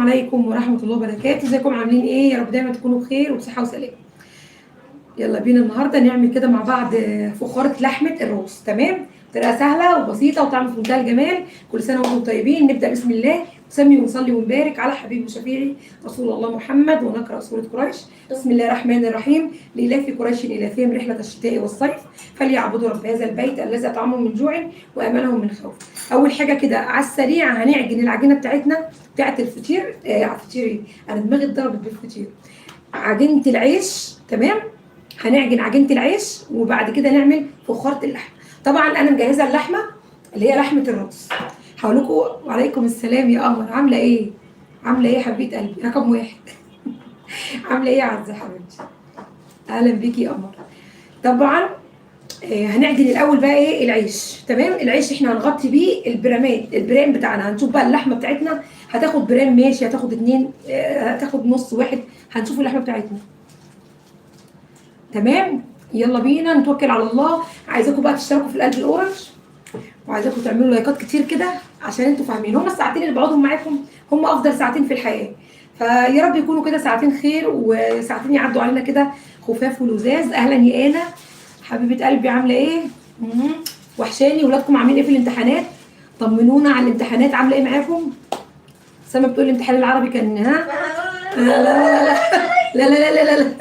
عليكم ورحمة الله وبركاته. ازيكم عاملين ايه؟ يا رب دايما تكونوا بخير وبصحة وسلامة. يلا بينا النهارده نعمل كده مع بعض فخارة لحمة الراس. تمام، طريقة سهلة وبسيطة وطعم في منتهى الجمال. كل سنة وانتم طيبين. نبدأ بسم الله، نسمي ونصلي ونبارك على حبيب وشفيعي رسول الله محمد، ونقرأ سورة قريش. بسم الله الرحمن الرحيم. لإلاف قريش إلافهم رحلة الشتاء والصيف فليعبدوا رب هذا البيت الذي أطعمهم من جوع وأمنهم من خوف. أول حاجة كده على السريع هنعجن العجينة بتاعتنا بتاعت الفطير. فطير ايه؟ أنا دماغي اتضربت بالفطير. عجينة العيش، تمام؟ هنعجن عجينة العيش وبعد كده نعمل فخارة اللحمة. طبعا أنا مجهزة اللحمة اللي هي لحمة الراس. هقول لكم. وعليكم السلام يا قمر، عاملة إيه؟ عاملة إيه يا حبيبة قلبي؟ رقم واحد. عاملة إيه يا عزة حبيبتي؟ أهلا بيكي يا قمر. طبعا هنعجن الأول بقى إيه؟ العيش. تمام؟ العيش إحنا هنغطي بيه البرامات، البرام بتاعنا. هنشوف بقى اللحمة بتاعتنا هتاخد برام، ماشي، هتاخد اتنين، هتاخد نص واحد، هنشوف اللحمة بتاعتنا. تمام؟ يلا بينا نتوكل على الله. عايزاكم بقى تشتركوا في القلب ال orange، وعايزاكم تعملوا لايكات كتير كده عشان انتوا فاهمين هم الساعتين اللي بقعدهم معاكم هم افضل ساعتين في الحياة. فيا رب يكونوا كده ساعتين خير وساعتين يعدوا علينا كده خفاف ولذاذ. اهلا يا انا حبيبه قلبي، عامله ايه؟ وحشاني. ولادكم عاملين ايه في الامتحانات؟ طمنونا على الامتحانات، عامله ايه معاكم؟ سما بتقول الامتحان العربي كان ها؟ لا لا لا لا لا لا لا.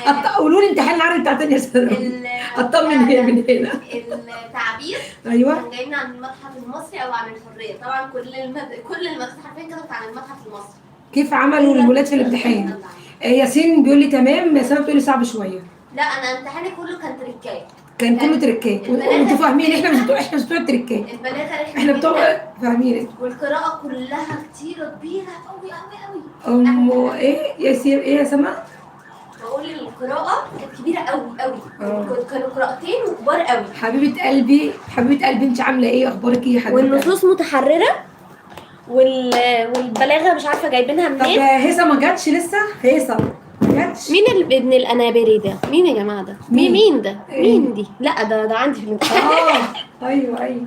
عارفه قولوا لي امتحان العربي بتاع تانية ثانوي. اطمن هنا من هنا. التعبير. ايوه. كان جايبنا عن المتحف المصري او عن الحرية. طبعا كل المدرسة حرفيا كتبت عن المتحف المصري. كيف عملوا الولاد في الامتحان؟ ياسين بيقول لي تمام، سما بتقول لي صعب شوية. لا انا امتحاني كله كان تريكات. كان كله تريكات، وانتوا فاهمين احنا مش بتوع التريكات. البلاغة رخمة احنا بتوع جداً. فاهمين. والقراءة كلها كتيرة كبيرة قوي قوي قوي. ام ايه ياسين؟ ايه يا سما؟ بقول القراءة كانت كبيرة قوي قوي. كانوا قراءتين وكبار قوي. حبيبه قلبي، حبيبه قلبي، انت عامله ايه؟ اخبارك ايه يا حبيبه؟ والنصوص متحررة والبلاغة مش عارفه جايبينها طب منين. هيثم ما جاتش لسه؟ هيثم ما جاتش؟ مين ابن الانابري ده؟ مين يا جماعة ده؟ مين مين؟ مين ده؟ إيه؟ مين دي؟ لا ده عندي في الامتحان. ايوه ايوه.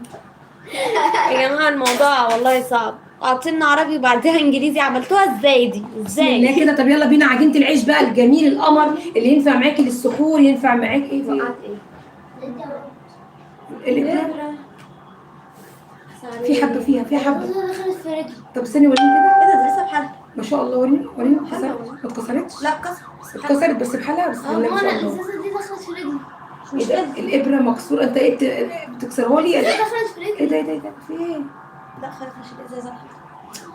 يا جماعة الموضوع والله صعب. اعطينا عربي وبعدها انجليزي، عملتوها ازاي دي؟ بسم الله ازاي؟ كده. طب يلا بينا عجينه العيش بقى الجميل القمر اللي ينفع معاكي للسحور، ينفع معاكي ايه؟ في وقعت ايه؟ الإبرة في حبه، فيها في حبه. دخلت في رجلي. طب استني وريني كده. ايه ده؟ لسه بحالها. ما شاء الله، وريني وريني. اتكسرت؟ ما اتكسرتش؟ لا اتكسرت. اتكسرت بس بحالها. بسم الله ما ماما شاء الله. الازازه دي دخلت في رجلي. ايه ده؟ الابره مكسورة. انت ايه بتكسرها لي؟ دي دخلت في ايه رجلي. ده ايه ده ايه ده؟ في ايه؟ لا خلاص مش الازازه.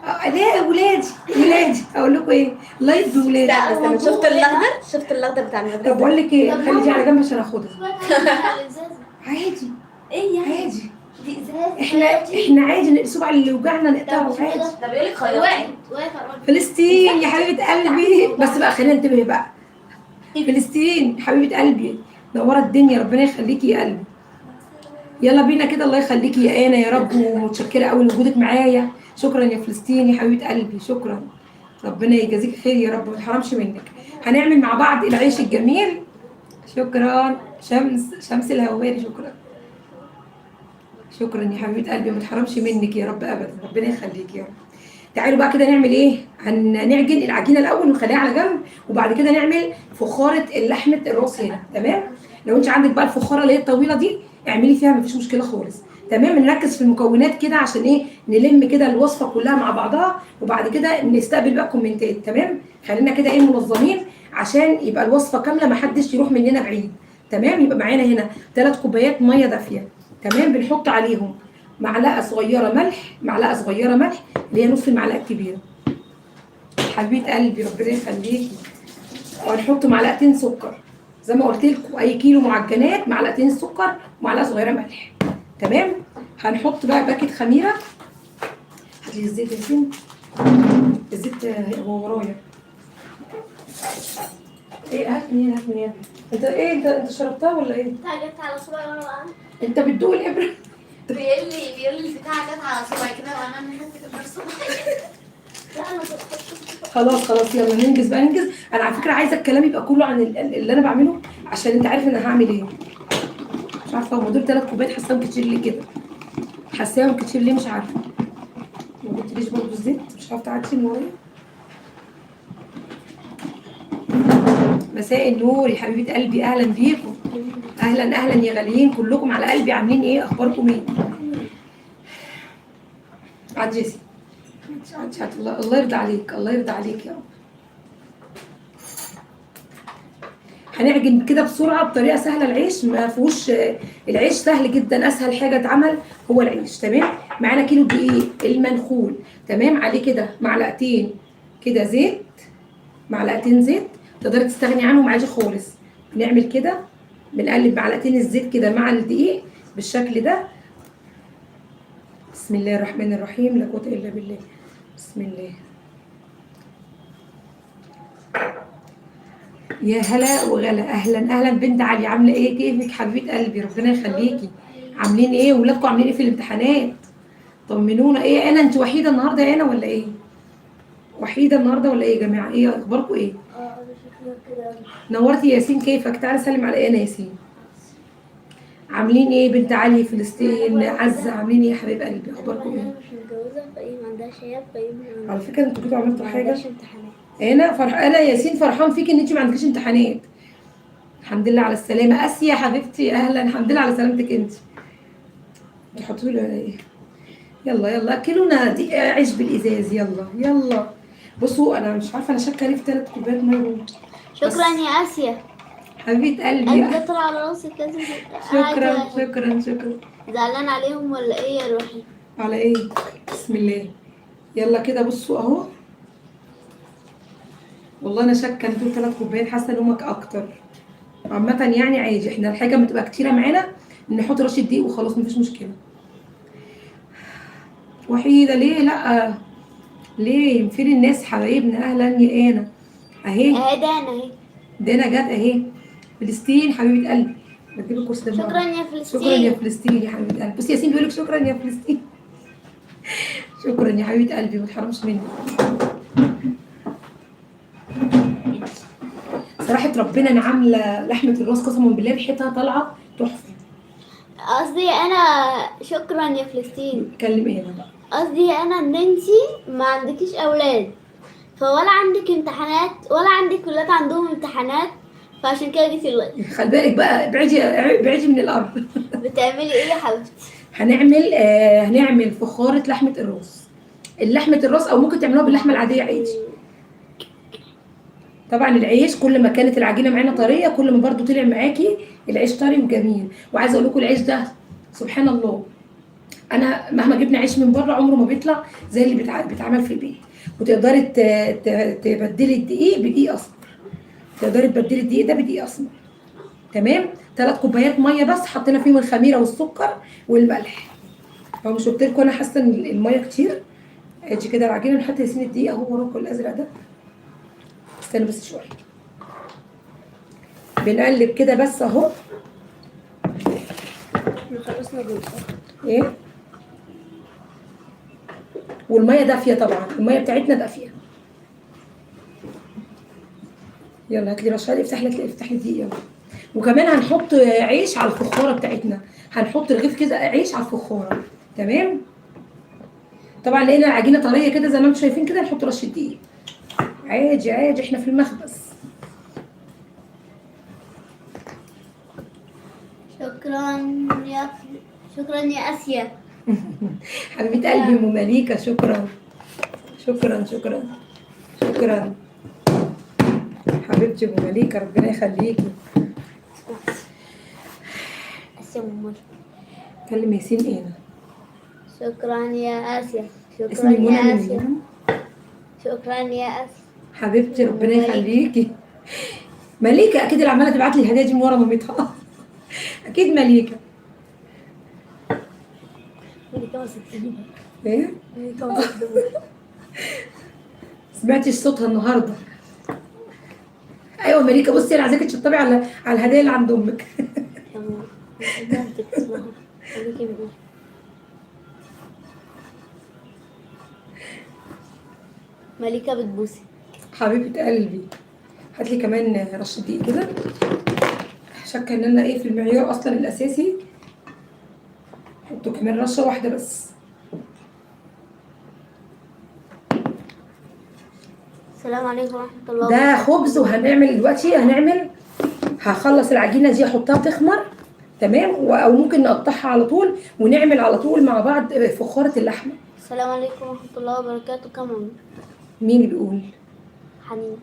لا ولادي ولادي، اقول لكم ايه؟ live بولادي. لا استنى، شفت الاخضر؟ شفت الاخضر بتاع المدرسة؟ طب بقول لك ايه، طب خلي دي على جنب عشان اخدها. على الازازه. عادي. ايه يعني؟ عادي. دي ازازة. احنا عادي، الصبع اللي وجعنا نقطعه عادي. ده بيقول لك خياط. وقعت وقعت على الارض. فلسطين يا حبيبه قلبي، بس بقى خلينا ننتبه بقى. فلسطين حبيبه قلبي، نوره الدنيا، ربنا يخليكي يا قلبي. يلا بينا كده، الله يخليكي يا انا يا رب، ومتشكره قوي لوجودك معايا. شكرا يا فلسطين يا حبيبه قلبي، شكرا، ربنا يجازيك خير يا رب وما تحرمش منك. هنعمل مع بعض العيش الجميل. شكرا شمس، شمس الهواري، شكرا شكرا يا حبيبه قلبي، ما تحرمش منك يا رب ابدا، ربنا يخليك يا رب. تعالوا بقى كده نعمل ايه؟ هنعجن العجينة الاول ونخليها على جنب، وبعد كده نعمل فخاره اللحمة الراس هنا. تمام؟ لو انت عندك بقى الفخاره اللي هي الطويلة دي اعملي فيها، مفيش مشكلة خالص. تمام؟ نركز في المكونات كده عشان ايه؟ نلم كده الوصفة كلها مع بعضها، وبعد كده نستقبل بقى كومنتات. تمام؟ خلينا كده ايه منظمين عشان يبقى الوصفة كاملة، محدش يروح مننا بعيد. تمام؟ يبقى معانا هنا 3 كوبايات مية دافيه. تمام؟ بنحط عليهم معلقه صغيرة ملح، معلقه صغيرة ملح اللي هي نص المعلقة الكبيرة. حبيبه قلبي ربنا يخليكي. وهنحط معلقتين سكر زي ما قلت لكم، اي كيلو معجنات معلقتين سكر ومعلقة صغيرة ملح. تمام؟ هنحط بقى باكت خميره. هات لي الزيت يا ياسين، الزيت هو ورايا. ايه؟ هات من هنا، هات من هنا. انت ايه؟ انت شربتها ولا ايه؟ بتاع جت على صبعي وانا وقعت. انت بتدوق الابره؟ بيقول لي البتاعه جت على صبعي كده وانا حتة ابره صبعي. لا انا كنت خلاص خلاص يلا ننجز بقى ننجز. انا على فكرة عايزه الكلام يبقى كله عن اللي انا بعمله عشان انت عارف انا هعمل ايه. مش عارفه هم دول 3 كوبايات حاساهم كتير ليه كده؟ حاساهم كتير ليه مش عارفه. ما قلتليش برضه. الزيت، مش عارفه تعدي من ورايا. مساء النور يا حبيبه قلبي، اهلا بيكم، اهلا اهلا يا غاليين كلكم على قلبي. عاملين ايه؟ اخباركم ايه؟ عدي يا سيدي، عدي عدي. الله يرضى عليك، الله يرضى عليك يا رب. هنعجن كده بسرعة بطريقة سهلة. العيش ما فيهوش، العيش سهل جدا، اسهل حاجة اتعمل هو العيش. تمام، معانا كيلو دقيق المنخول، تمام، عليه كده معلقتين كده زيت، معلقتين زيت تقدري تستغني عنهم عادي خالص. بنعمل كده، بنقلب معلقتين الزيت كده مع الدقيق بالشكل ده. بسم الله الرحمن الرحيم، لا قوة الا بالله. بسم الله. يا هلا وغلا، اهلا اهلا بنت علي، عامله ايه؟ كيفك حبيبه قلبي؟ ربنا يخليكي. عاملين ايه؟ ولادكم عاملين ايه في الامتحانات؟ طمنونا. ايه انا انت وحيده النهارده يا انا ولا ايه؟ وحيده النهارده ولا ايه يا جماعة؟ ايه اخباركم ايه؟ نورتي يا ياسين، كيفك؟ تعالى سلم على انا ياسين. عاملين ايه بنت علي؟ فلسطين، عزه، عاملين ايه يا حبيب قلبي؟ اخباركم ايه؟ انا مش متجوزة فايه ما عندهاش عيال، فايه على فكرة انتوا كده عملتوا ما حاجة. عندهاش امتحانات. انا ياسين فرحان فيك ان انت ما عندكيش امتحانات. الحمد لله على السلامة اسيا حبيبتي، اهلا، الحمد لله على سلامتك. انت تحطوا لي ايه؟ يلا يلا اكلونا دي عيش بالازاز، يلا يلا. بصوا انا مش عارفه انا شاكه ليه في 3 كوبايات مية. شكرا يا اسيا، حبيبه قلبي، قلبي ده طلع على راسك، لازم تبقى شكرا قاعدة. شكرا شكرا. زعلان عليهم ولا ايه يا روحي؟ على ايه؟ بسم الله. يلا كده بصوا اهو، والله انا شاكه ان دول 3 كوبايات، حاسه ان هما اكتر. عامة يعني عادي، احنا الحاجة ما تبقى كتيرة معانا نحط رشه دقيق وخلاص، مفيش مشكلة. وحيده ليه؟ لا ليه؟ فين الناس حبايبنا؟ اهلا يا انا اهي، اهي ده انا اهي، دانا جت اهي. فلسطين حبيبه قلبي، بتجيب الكرسي ده. شكرا يا فلسطين، شكرا يا فلسطين يا حبيبه قلبي. بصي ياسين بيقول لك شكرا يا فلسطين. شكرا يا حبيبه قلبي، ما تحرمش مني. صراحة ربنا انا عامله لحمه الراس قسما بالله ريحتها طالعه تحفة. قصدي انا شكرا يا فلسطين. اتكلم ايه انا بقى؟ قصدي انا ان انتي ما عندكيش اولاد، فولا عندك امتحانات ولا عندك ولاد عندهم امتحانات، فعشان كده جيتي دلوقتي. خلي بالك بقى، ابعدي ابعدي من الارض. بتعملي ايه يا حبيبتي؟ هنعمل هنعمل فخاره لحمه الراس. اللحمة الراس او ممكن تعملوها باللحمه العادية عادي. طبعا العيش كل ما كانت العجينة معانا طرية كل ما برضو طلع معاكي العيش طري وجميل. وعايزه اقول لكم العيش ده سبحان الله، انا مهما جبنا عيش من بره عمره ما بيطلع زي اللي بيتعمل في البيت. وتقدري تبدلي الدقيق بدقيق اسمر، تقدري تبدلي الدقيق ده بدقيق اسمر. تمام، 3 كوبايات مية بس حطينا فيهم الخميره والسكر والملح. هو مش قلت لكم انا حاسه ان المية كتير؟ ادي كده العجينة، نحط ياسين الدقيق اهو وراكم الازرق ده. استنى بس شوية، بنقلب كده بس اهو. خلصنا جزء ايه؟ والمية دافيه طبعا، المية بتاعتنا دافيه. يلا هات لي رشاد، افتح لي افتح لي دقيقة. يلا وكمان هنحط عيش على الفخاره بتاعتنا، هنحط رغيف كده عيش على الفخاره. تمام، طبعا لقينا العجينة طرية كده زي ما انتم شايفين كده، نحط رشه دقيق عادي عادي، احنا في المخبز. شكرا يا اسيا حبيبه قلبي ام مليكة، شكرا شكرا شكرا شكرا حبيبتي ام مليكة، ربنا يخليكي. اسيا ام مليكة. كلم ياسين ايه انا؟ شكرا يا اسيا، شكرا اسمي منى يا من اسيا، اليمن. شكرا يا اسيا حبيبتي ربنا يخليكي. مليكة اكيد اللي عماله تبعت لي الهدايا دي من ورا مامتها. اكيد مليكة. مليكة ما صدقني، ايه؟ مليكة ما صدقني. سمعتي صوتها النهارده؟ ايوه مليكة، بصي انا عايزاكي تشطبي على الهدايا اللي عند امك. تمام، مامتك اسمها مليكة من ايه؟ مليكة بتبوسي حبيبه قلبي، هات لي كمان رشه دقيق كده. شاكه ان انا ايه في المعيار اصلا الاساسي. حطوا كمان رشه واحدة بس. السلام عليكم ورحمة الله ده وبركاته. خبز. وهنعمل دلوقتي، هنعمل، هخلص العجينة دي احطها تخمر، تمام، او ممكن نقطعها على طول ونعمل على طول مع بعض فخاره اللحمة. السلام عليكم ورحمة الله وبركاته. كمان مين اللي بيقول؟ حنين.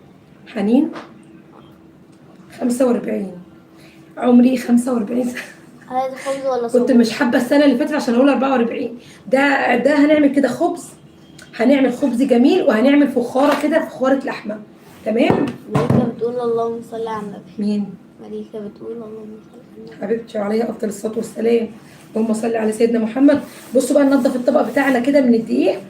حنين. 45 عمري 45 سنة. هذا خبز ولا كنت صابون؟ مش حابة السنة اللي فاتت عشان اقول 44. ده هنعمل كده خبز، هنعمل خبز جميل، وهنعمل فخاره كده، فخاره لحمه، تمام. مليكة بتقول اللهم صل على النبي. مين؟ مليكة بتقول اللهم صل على النبي. حبيبتي عليها افضل الصلاة والسلام. اللهم صل على سيدنا محمد. بصوا بقى ننضف الطبق بتاعنا كده من الدقيق،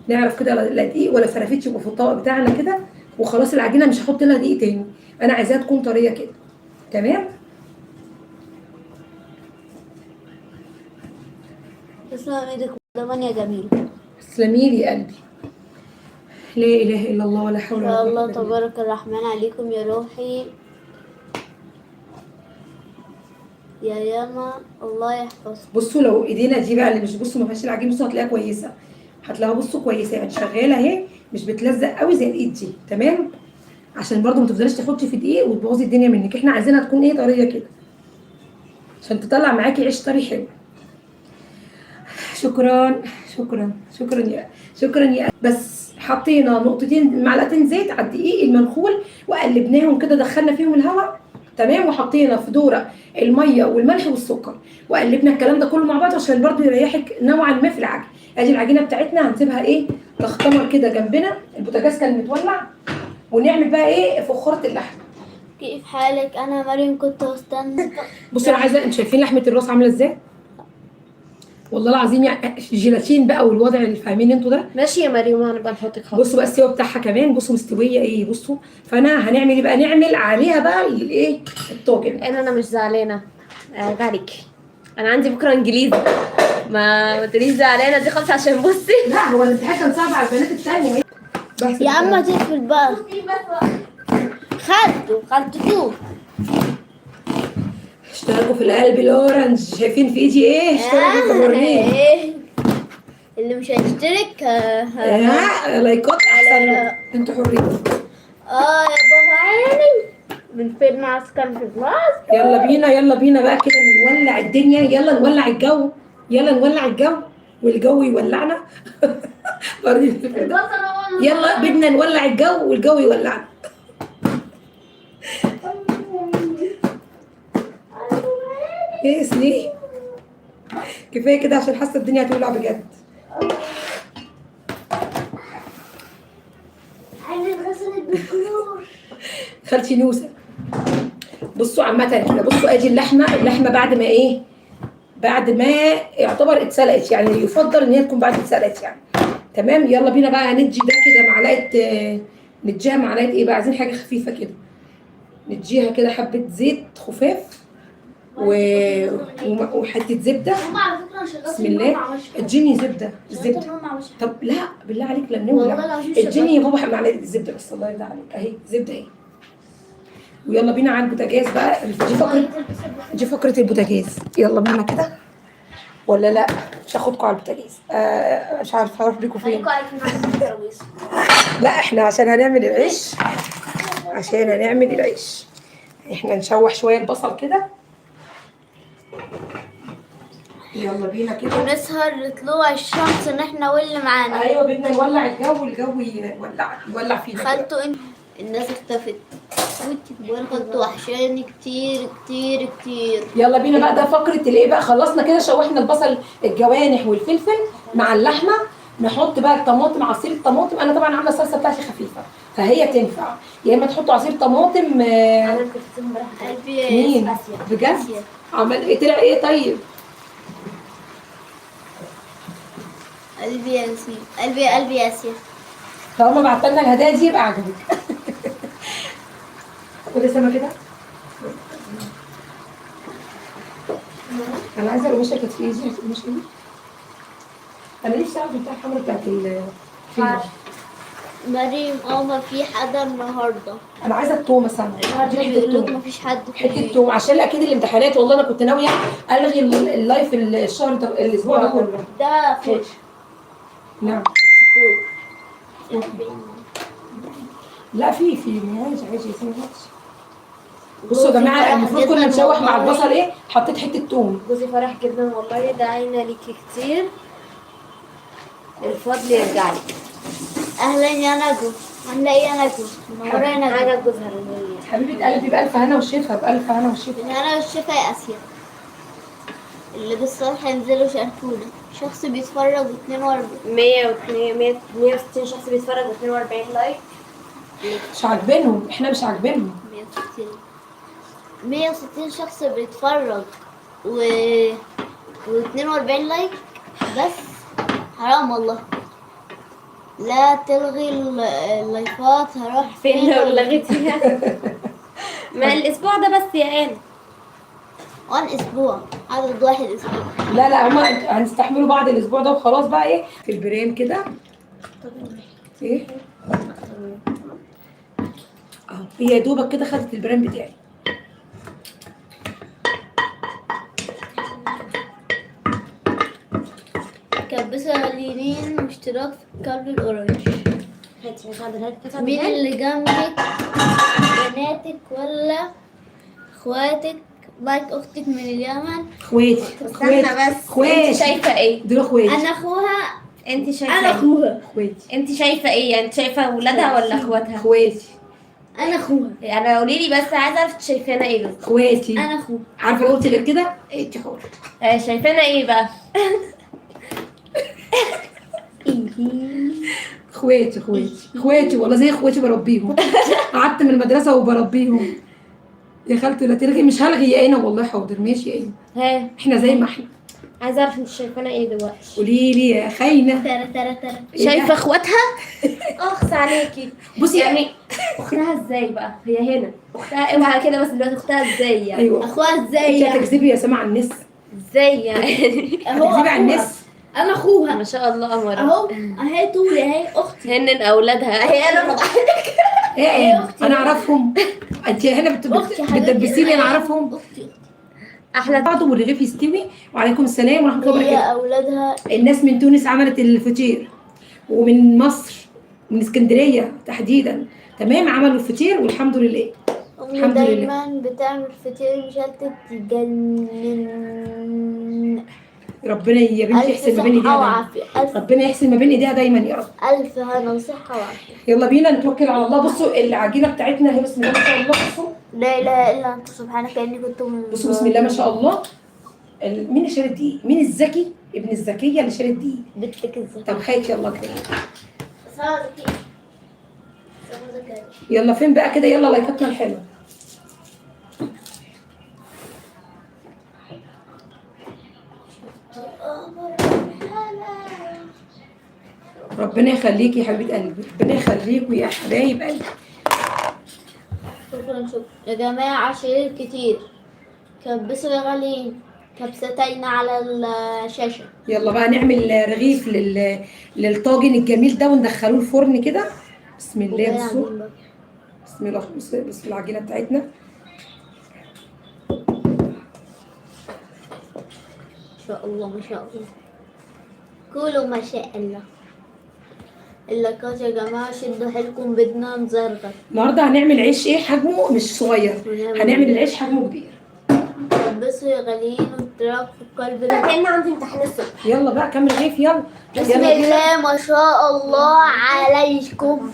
نعرف كده لا دقيق ولا فرافيت يبقوا في الطبق بتاعنا كده. وخلاص العجينة مش هحط لها دقيق تاني، انا عايزاها تكون طرية كده، تمام. تسلم ايدك زمان يا جميل. تسلمي لي يا قلبي. لا اله الا الله ولا حول ما ولا شاء قوة الله الا بالله. تبارك الرحمن عليكم يا روحي يا ياما، الله يحفظكم. بصوا لو ايدينا دي بقى اللي مش، بصوا ما فيهاش العجين، بصوا هتلاقيها كويسة، هتلاقيها بصوا كويسة يعني شغالة اهي، مش بتلزق قوي زي الايد دي، تمام. عشان برضو ما تفضليش تحطي في دقيق وتبوظي الدنيا منك، احنا عايزينها تكون ايه، طرية كده عشان تطلع معاكي عيش طري حلو. شكرا شكرا شكرا يا شكرا يا. بس حطينا نقطتين، معلقتين زيت على الدقيق المنخول وقلبناهم كده، دخلنا فيهم الهواء، تمام. وحطينا في دوره المية والملح والسكر وقلبنا الكلام ده كله مع بعض عشان برضو يريحك نوعا ما في العجين. ادي العجينة بتاعتنا هنسيبها ايه، تختمر كده جنبنا. البوتاجاز كان متولع. ونعمل بقى ايه، فخاره اللحمة. كيف حالك؟ انا مريم كنت بستنى. بصوا انا عايزه، انتوا شايفين لحمه الراس عامله ازاي؟ والله العظيم يعني جيلاتين بقى، والوضع اللي فاهمين انتوا ده. ماشي يا مريم، هنبقى نحطك خالص. بصوا بقى السوا بتاعها كمان، بصوا مستوية ايه، بصوا. فانا هنعمل ايه بقى، نعمل عليها بقى الايه، الطاجن. انا مش زعلانة عيب عليك، انا عندي بكره انجليزي، ما تقوليش زعلانة دي خالص عشان بصي. لا هو الامتحان كان صعب على البنات الثانية. يا عم تقفل بقى. خدته خدته. اشتركوا في القلب ال orange، شايفين في ايدي ايه؟ اشتركوا في الورنيه. ايه اللي مش هيشترك؟ لايكات احسن، انتوا حرين. يا بابا عيني من فين معسكر في مصر. يلا بينا، يلا بينا بقى كده نولع الدنيا، يلا نولع الجو، يلا نولع الجو والجو يولعنا. برضه يلا بدنا نولع الجو والجو يولعنا. ايه سنين كفاية كده عشان حاسه الدنيا هتولع بجد. عيني اتغسلت بالكلور. خالتي نوسه. بصوا عامة كده، بصوا ادي اللحمة، اللحمة بعد ما ايه، بعد ما يعتبر اتسلقت، يعني يفضل ان هي تكون بعد اتسلقت يعني، تمام. يلا بينا بقى ندي ده كده معلقه، نديها معلقه ايه بقى، عايزين حاجة خفيفة كده، نديها كده حبه زيت خفاف وحتة زبدة. ماما على فكرة شغلت بسم الله. اديني زبدة، الزبدة. طب لا بالله عليك لا والله نولع. العظيم اديني يا بابا معلقه الزبدة بس، الله يرضى عليك، اهي زبدة اهي. ويلا بينا على البوتاجاز بقى. دي فقره البوتاجاز. يلا بينا كده ولا لا؟ مش هاخدكم على البوتاجاز. مش عارفه هروح بيكم فين. لا احنا عشان هنعمل العيش، عشان هنعمل العيش احنا نشوح شوية البصل كده. يلا بينا كده ونسهر لطلوع الشمس ان احنا واللي معانا. ايوه بدنا نولع الجو، الجو يولع فينا كده. خالته انت الناس اختفت. كنت وحشاني كتير كتير كتير. يلا بينا بقى، ده فقرة الايه بقى. خلصنا كده، شوحنا البصل الجوانح والفلفل مع اللحمة. نحط بقى الطماطم، عصير الطماطم. انا طبعا عامله الصلصه بتاعتي خفيفة فهي تنفع، يا اما تحطوا عصير طماطم. قلبي مين؟ بجد؟ عمل ايه؟ طلع ايه طيب؟ قلبي يا ياسين، قلبي قلبي يا ياسين. طالما بعت لنا الهدايا دي يبقى عجبك. خدي سما كده. انا عايزه القماشه كانت في ايدي، القماشه دي. انا نفسي اعرف بتاع الحمرا بتاعت ال مريم ما في حدا النهارده. انا عايزه التومه سما. النهارده بيقول لك ما فيش حد. حتة توم عشان اكيد الامتحانات. والله انا كنت ناوية الغي ال live الشهر ده، الاسبوع ده كله. ده فوق. نعم. لا في ماشي عيش يا سيدي ماشي. بصوا يا جماعة المفروض كنا نشوح مع البصل ايه، حطيت حتة توم. جوزي فرح جدا والله، دعينا ليكي كتير، الفضل يرجع لك. اهلا يا نجو، عامله ايه يا نجو؟ منورة يا نجو. انا جوزها الغالية. حبيبه قلبي بألف هنا وشفا، بألف هنا وشفا. الهنا والشفا يا اسيا. اللي بالصالح ينزلوا شاركونا. شخص بيتفرج 42 102 160 شخص بيتفرج و42 like. مش عاجبينهم، احنا مش عاجبينهم. 160 شخص بيتفرج و 42 like بس، حرام والله. لا تلغي اللايفات، هروح فين لو لغيتيها؟ ما الاسبوع ده بس يا انا. وان اسبوع، عدد واحد اسبوع. لا لا هما هنستحملوا بعض الاسبوع ده وخلاص بقى. ايه في البريم كده ايه اهو، هي يا دوبك كده خدت البريم بتاعي. كبسة اليمين واشتراك في قلب ال orange. هاتي هاتي. مين اللي جنبك، بناتك ولا اخواتك؟ like اختك من اليمن. اخواتي استنى بس، انت اخواتي شايفه ايه؟ دول اخواتي. انا اخوها. انت شايفه انا ايه؟ اخوها. اخواتي. انت شايفه ايه يعني؟ انت شايفه ولادها ولا اخواتها؟ اخواتي. انا اخوها. انا قولي لي بس، عايزه اعرف انت شايفانا ايه بالظبط. اخواتي. انا اخوها. عارفه لو قلت غير كده انت حر. شايفانا ايه بقى؟ اخواتي اخواتي اخواتي والله زي اخواتي بربيهم. قعدت من المدرسة وبربيهم. يا خالتي لا تلغي، مش هلغي يا انا والله. حاضر ماشي يا انا، ها احنا زي ما احنا. عايزه اعرف انت شايفانا ايه دلوقتي. قولي لي يا خاينه. ترى ترى ترى. شايفه اخواتها؟ اخس عليكي. بصي يعني اختها ازاي بقى؟ هي هنا اختها، اوعى كده بس دلوقتي اختها ازاي يعني؟ ايوه اخوها ازاي انت يعني؟ هتكذبي يا سما على الناس، ازاي يعني؟ اهو هتكذبي على الناس. انا اخوها ما شاء الله قمر. اهو، اهي طولي، اهي اختي. هن اولادها هي انا فضحتك. ايه ايه أختي. انا اعرفهم. انت هنا اختي حبيبتي. بتدبسيني، انا اعرفهم. اختي. احلى بعض والرغيف يستوي. وعليكم السلام ورحمة الله هي وبركاته. اولادها. الناس من تونس عملت الفطير، ومن مصر من اسكندرية تحديدا، تمام، عملوا الفطير والحمد لله. امي الحمد لله. دايما بتعمل فطير مشلتت تجنن. ربنا يا بنتي الف يحسن ما بين صحة ايديها دايما. وعافية. الف ربنا يحسن ما بين ايديها دايما يا رب. الف هنا وصحة وعافية. يلا بينا نتوكل على الله. بصوا العجينة بتاعتنا اهي، بسم الله ما شاء الله. بصوا لا اله الا انت سبحانك اني كنت من بصوا بسم الله ما شاء الله. مين اللي شال الدقيق؟ مين الذكي؟ ابن الذكية اللي شال الدقيق. بنتك الذكية. طب خايف يلا كده. سارة ذكية. سارة ذكية. يلا فين بقى كده؟ يلا لايكاتنا الحلوة. ربنا يخليكي يا حبيبه قلبي، ربنا يخليكوا يا حبايب قلبي. شكرا شكرا يا جماعة، share كتير. كبسوا يا غاليين، كبستين على الشاشة. يلا بقى نعمل رغيف للطاجن الجميل ده وندخلوه الفرن كده. بسم الله. بصوا بسم الله، بصوا العجينة بتاعتنا. ما شاء الله ما شاء الله، كلوا ما شاء الله. اللايكات يا جماعة، شدوا حيلكم، بدنا نزرغط. النهارده هنعمل عيش ايه حجمه مش صغير، هنعمل العيش حجمه كبير. كبسوا يا غاليين واشتراك في القلب ده. كان عندي امتحان الصبح. يلا بقى كام رغيف؟ يلا بسم يلا بينا. الله ما شاء الله عليكم.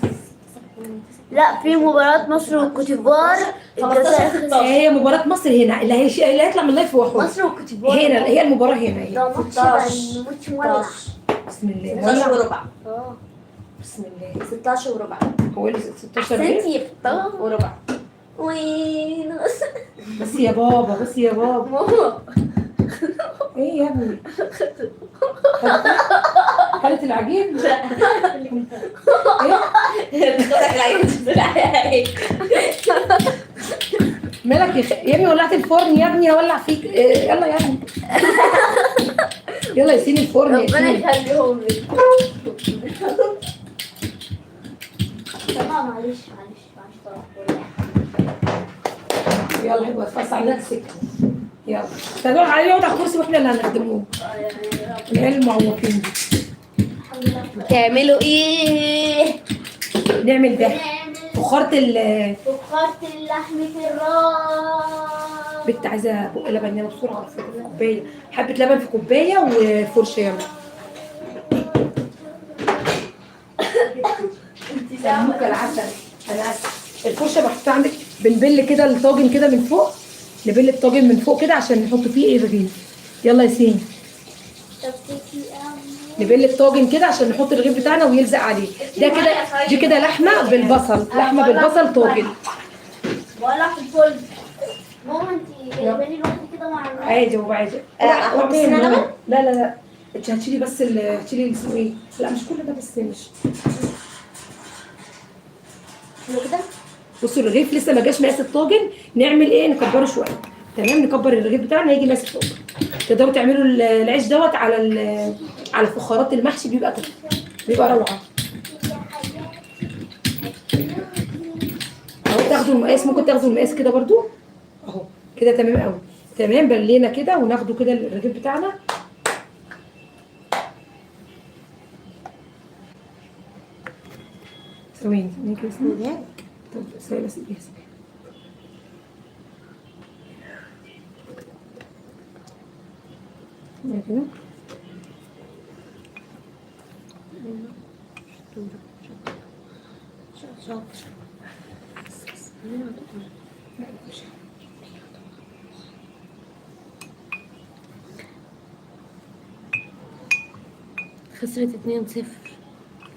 لا في مباراة مصر والكوتيفوار. الجزائر هي مباراة مصر هنا اللي اللي هيطلع من ال live هو حر. مصر والكوتيفوار هنا هي المباراة هنا هي. ده ماتش بقى، ماتش مولع. بسم الله 16 وربع. بسم الله. 16 وربع. هو اللي 16 رغيف؟ احسنتي. وربع ونص. بس يا بابا، بس يا بابا. ماما ايه يا ابني؟ خدت العجين؟ ايه؟ مالك يا ابني؟ ولعت الفرن يا ابني، هولع فيك. إيه، يلا يا ابني، يلا يا سيدي الفرن يا ربنا سيدي. يخليهم لي. تمام معلش معلش معلش طبعا. يلا حلوة فص على نفسك. يلا طب علي يقعد على الكرسي واحنا اللي هنخدموه. العيال المعوقين دي تعملوا ايه؟ نعمل ده فخاره فخارة اللحمة الراس. بنت عايزه بق لبن، يلا بسرعة في كوباية، حبه لبن في كوباية وفرشه. يلا سموكه العسل. انا اسف، الفرشة محطوطة عندك. بنبل كده الطاجن كده من فوق، نبل الطاجن من فوق كده عشان نحط فيه ايه الرغيف. يلا يا سين، نبل الطاجن كده عشان نحط الرغيف بتاعنا ويلزق عليه. ده كده، دي كده لحمه بالبصل، لحمه بالبصل طاجن. ولا في الفل. ماما انت جايباني لوحدي كده مع الناس. عادي هو عادي. احط سنة لبن؟ لا لا لا، انت هتشيلي بس هتشيلي اسمه ايه؟ لا مش كل ده بس، مش كده. بصوا الرغيف لسه ما جاش مقاس الطاجن، نعمل ايه؟ نكبره شوية. تمام، نكبر الرغيف بتاعنا يجي مقاس الطاجن. تقدروا تعملوا العيش دوت على على فخارات المحشي، بيبقى بيبقى روعه. اهو تاخدوا المقاس، ممكن تاخدوا المقاس كده برضو اهو كده. تمام قوي. تمام، بلينا كده وناخده كده الرغيف بتاعنا. ثواني ثواني كده. طب ثواني بس، سيبيها سيبيها. كده خسرت 2-0.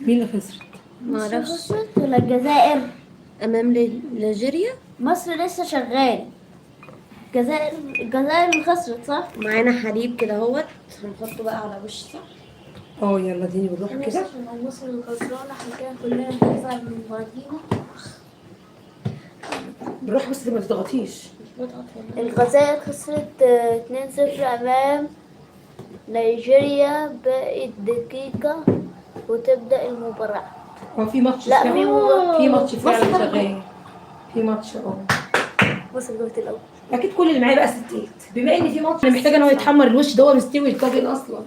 مين اللي خسرت؟ معرفش. خسرت ولا الجزائر؟ امام نيجيريا. مصر لسه شغال. الجزائر اللي خسرت صح؟ معانا حليب كده اهوت، هنحطه بقى على وش صح؟ اه يلا ديني بالروح كده. عشان مصر اللي خسرانة احنا كده كلنا هنزعل من بعضينا. بالروح بس ما تضغطيش. الجزائر خسرت 2-0 امام نيجيريا، باقي دقيقة وتبدأ المباراة. هو في ماتش؟ لا في ماتش فعلا شغال، في ماتش. اه مصر جابت الاول. اكيد كل اللي معايا بقى ستات. بما ان في ماتش انا محتاجه ان هو يتحمر الوش ده، هو مستوي الطاجن اصلا.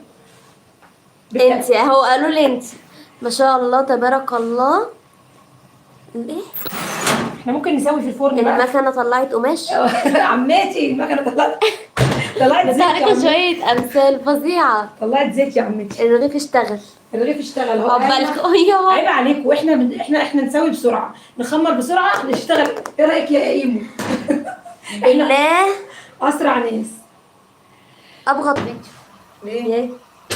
انت اهو قالوا لي انت ما شاء الله تبارك الله. ايه احنا ممكن نسوي في الفرن بقى. المكنه طلعت قماش. عماتي المكنه طلعت زيت. عليكم شوية امثال فظيعة. طلعت زيت يا عمتي. الرغيف اشتغل، الرغيف اشتغل اهو. عقبالكم. عيب عليكم، واحنا احنا نسوي بسرعة، نخمر بسرعة، نشتغل. ايه رايك يا ايمو؟ بالله اسرع ناس. ابغض فيديو. ليه؟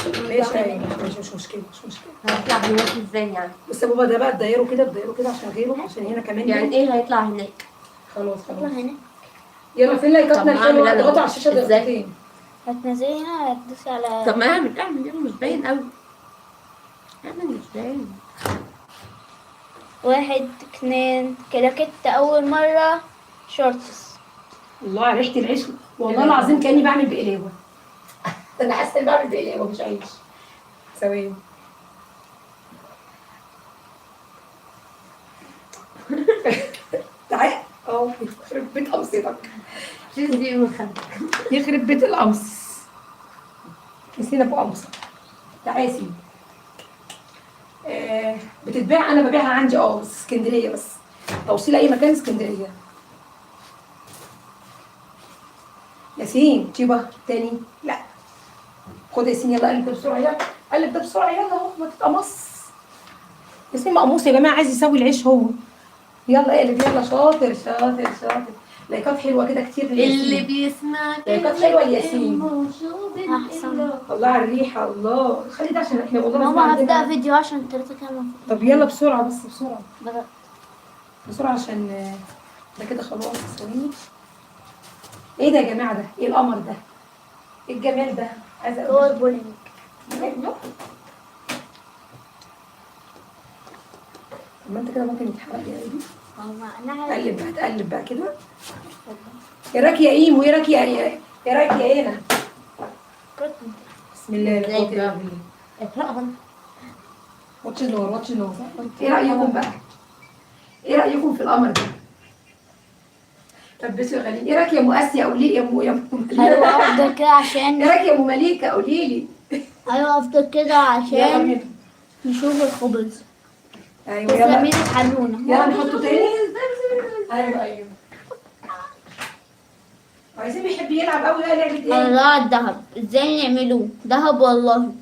ماشي ماشي، مش مشكلة مش مشكلة. هيطلع هناك ازاي يعني؟ بس يا بابا ده بقى تدايره كده، تدايره كده عشان غيره، عشان هنا كمان. يعني ايه هيطلع هناك؟ خلاص خلاص هنا. يلا فين لايكاتنا الحلوة؟ اضغطوا على الشاشة دقيقتين. هتنزلي هنا هتدوسي على. طب ما اعمل اعمل يلا، مش باين قوي. اعمل مش باين. 1 2 كده. اول مرة shorts. الله على ريحه العيش، والله العظيم كاني بعمل بقلاوه. انا حاسه اني بعمل بقلاوه مش عيش. ثواني. تعال اهو، يخرب بيت قمصتك. يخرب بيت القمص. نسينا ابو قمصه. تعالي يا سيدي. بتتباع، انا ببيعها عندي بس اسكندرية بس، توصيل اي مكان اسكندرية. ياسين تشيبه تاني؟ لا خد ياسين، يلا قلب ده بسرعة، يلا قلب ده بسرعة، يلا اهو ما تتقمص. ياسين مقموص يا جماعة، عايز يسوي العيش هو. يلا اقلب يلا، شاطر شاطر شاطر. لايكات حلوة كده كتير لياسين. اللي بيسمع لايكات حلوة لياسين. احسن. الله على الريحة، الله. خلي ده عشان احنا والله ماما هبدا فيديو عشان 3 كمان. طب يلا بسرعة بس، بسرعة بدأت بسرعة عشان ده كده خلاص. ثواني، ايه ده يا جماعة؟ ده ايه القمر ده؟ ايه الجمال ده؟ عايزه هو البولينج. طب ما انت كده ممكن يتحرق يا قلبي. ماما انا تقلب بقى، تقلب بقى كده. ايه رايك يا ايم؟ وايه رايك يا ايه رايك يا انا؟ بسم الله لا قوة الا بالله. اقراها. واتش النور، واتش النور. ايه رايكم بقى؟ ايه رايكم في القمر ده؟ طب بصوا يا غاليين، ايه رايك يا ام اسيا؟ قولي لي يا ام يا ام ايوه افضل كده عشان ايه رايك يا ام مليكة؟ قولي لي. ايوه افضل كده يلا عشان بينا. نشوف الخبز. ايوه يلا. تسلمي لي حنونه. يلا نحطه تاني. ايوه ايوه. عايزين بيحب يلعب قوي بقى لعبه ايه؟ الله الذهب ازاي نعملوه؟ ذهب والله.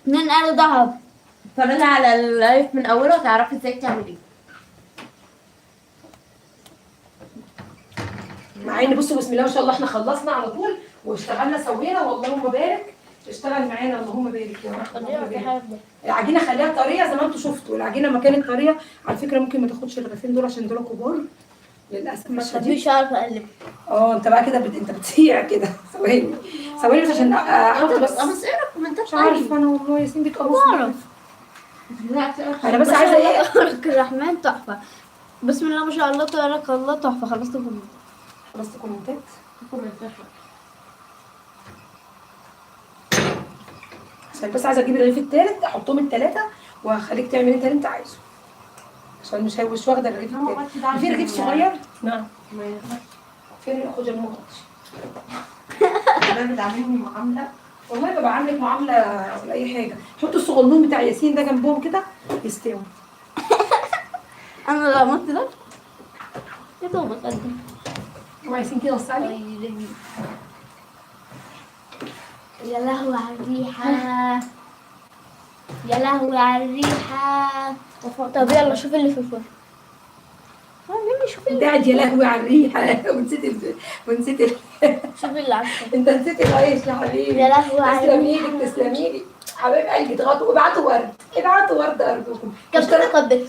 اتنين قالوا ذهب. اتفرجي على ال live من اوله وتعرفي ازاي تعمليه. مع ان بصوا بسم الله ما شاء الله احنا خلصنا على طول واشتغلنا سوينا، واللهم بارك. اشتغل معانا اللهم بارك يا رب. اللهم بارك. العجينة خليها طرية زي ما انتم شفتوا، العجينة ما كانت طرية على فكرة. ممكن ما تاخدش الرغيفين دول عشان دول كبار للاسف الشديد. مش عارفه اقلب. انت بقى كده انت بتسيع كده. ثواني ثواني بس عشان احط بس. بس اقرا الكومنتات. مش عارفه انا والله ياسين بيتقمص. بعرف. انا بس عايزه ايه؟ تبارك الرحمن تحفة. بسم الله ما شاء الله تبارك الله تحفة. خلصت الكومنتات. خلصت كومنتات. عشان بس عايزه اجيب الرغيف الثالث احطهم الثلاثة وهخليك تعمل انت اللي انت عايزه، عشان مش واخده الرغيف الثالث. في رغيف صغير؟ نعم. فين؟ خد المغطي. انا بتعاملني معاملة والله ببقى عاملك معاملة ولا اي حاجة. حطوا الصغنون بتاع ياسين ده جنبهم كده يستوي. انا لو عملت ده يا دوبك قد هو ياسين كده وسع لي. يا لهوي على الريحة، يا لهوي على الريحة. طب يلا شوف اللي في الفرن. شوف انت قاعد يا لهوي على الريحة ونسيت شوف اللي على الفرن. انت نسيت العيش يا حبيبي. يا لهوي على تسلمي لي تسلمي لي حبايب قلبي. اضغطوا ابعتوا ورد، ابعتوا ورد ارجوكم.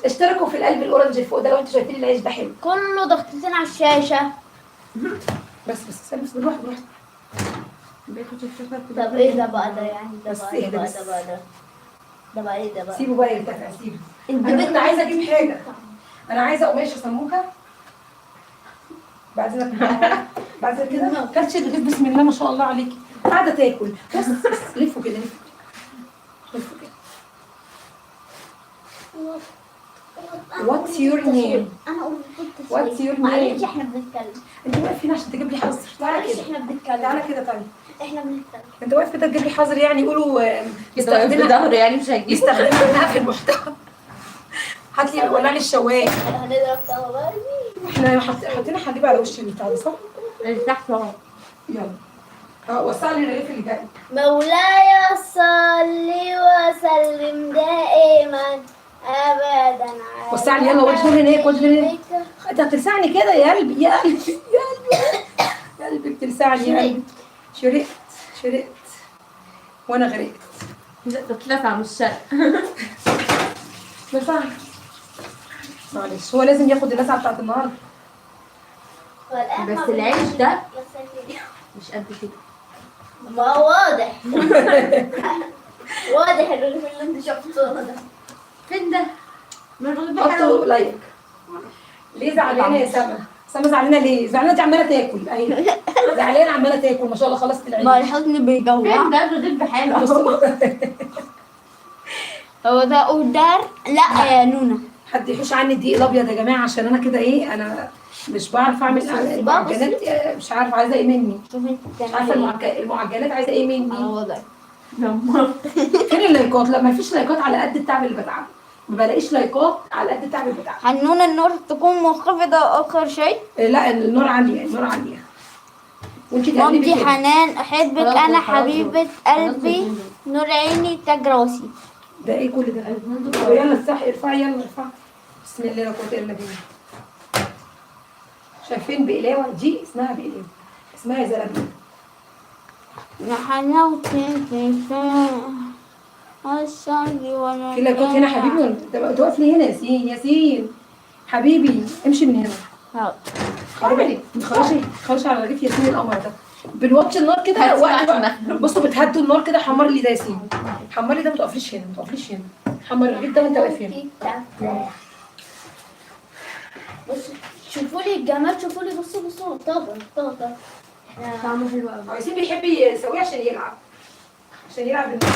اشتركوا في القلب ال orange اللي فوق ده لو انتوا شايفين العيش ده حلو. كله ضغطتين على الشاشة. بس بس بس بنروح بنروح. طب ايه ده بقى ده يعني؟ ده بس بقى اهدى ده بقى بس. ده بقى ده ده بقى ايه ده بقى؟ سيبه بقى يرتفع، سيبه. انا كنت عايزه اجيب حاجة، انا عايزه قماشة سموكه. بعد اذنك بعد اذنك كده كلتش الرغيف. بسم الله ما شاء الله عليكي قاعدة تاكل. بس بس لفوا كده لفوا كده لفوا كده. What's your name? انا قلت What's your name? معلش احنا بنتكلم. انت واقف هنا عشان تجيب لي حظر. تعالى معلش كده احنا بنتكلم. تعالى كده. طيب احنا بنتكلم. انت واقف كده تجيب لي حظر يعني؟ يقولوا يستخدمها ظهره يعني مش هتجيب. يستخدمها في المحتوى. هات لي ولع لي الشوايه. هنضرب سوا بقى. احنا حطينا حليب على وش البتاع ده صح؟ تحت اهو. يلا وسع لي الرغيف اللي جاي. مولاي صل وسلم دائما ابدا على وسع لي يلا. وادخل هناك وادخل هناك. انت هتلسعني كده يا قلبي يا قلبي يا قلبي يا قلبي بتلسعني يا قلبي. شرقت شرقت وانا غرقت. لا تتلسع مش شرق. لسع معلش، هو لازم ياخد اللسعه بتاعت النهارده. بس العيش ده مش قد كده. ما هو واضح. واضح الرغيف اللي انت شفته ده. فين ده؟ من الرغيف حطوا like. ليه زعلانة يا سما؟ سما زعلانة ليه؟ زعلانة دي عماله تاكل. ايوه زعلانة عماله تاكل ما شاء الله. خلصت العيش. ما الحزن بيجوع. فين ده الرغيف بحاله؟ هو ده order؟ لا يا نونا. حد يحوش عني الدقيق الابيض يا جماعة عشان انا كده ايه، انا مش بعرف اعمل المعجنات. مش عارفه عايزه ايه مني. مش عارفه المعجنات عايزه ايه مني. وضعي. فين اللايكات؟ لا ما فيش لايكات على قد التعب اللي بتعبه. ما بلاقيش لايكات على قد التعب اللي بتعبه. حنونه النور تكون منخفضة اخر شيء؟ لا النار عالية، النار عالية. وانت تقلبي مامتي كده. حنان احبك انا حبيبه قلبي نور عيني تاج راسي. ده ايه كل ده؟ طب يلا افتحي ارفعي يلا ارفعي. بسم الله لا قوة الا بالله. شايفين بقلاوه دي؟ اسمها بقلاوه، اسمها زلابيه. يا حلاوتي في في لايكات هنا حبيبي ولا انت واقف ليه هنا يا ياسين؟ ياسين حبيبي امشي من هنا. خربي خرشي خرشي على رغيف ياسين القمر ده. بنوطي النار كده وقت. بصوا بتهدوا النار كده. حمر لي ده ياسين، حمر لي ده. ما تقفليش هنا، ما تقفليش هنا. حمر الرغيف ده وانت واقف هنا. بصوا شوفوا لي الجمال، شوفوا لي بصوا بصوا. طبعا طبعا طعمه حلو قوي. ياسين بيحب يسويه عشان يلعب، عشان يلعب بالنار.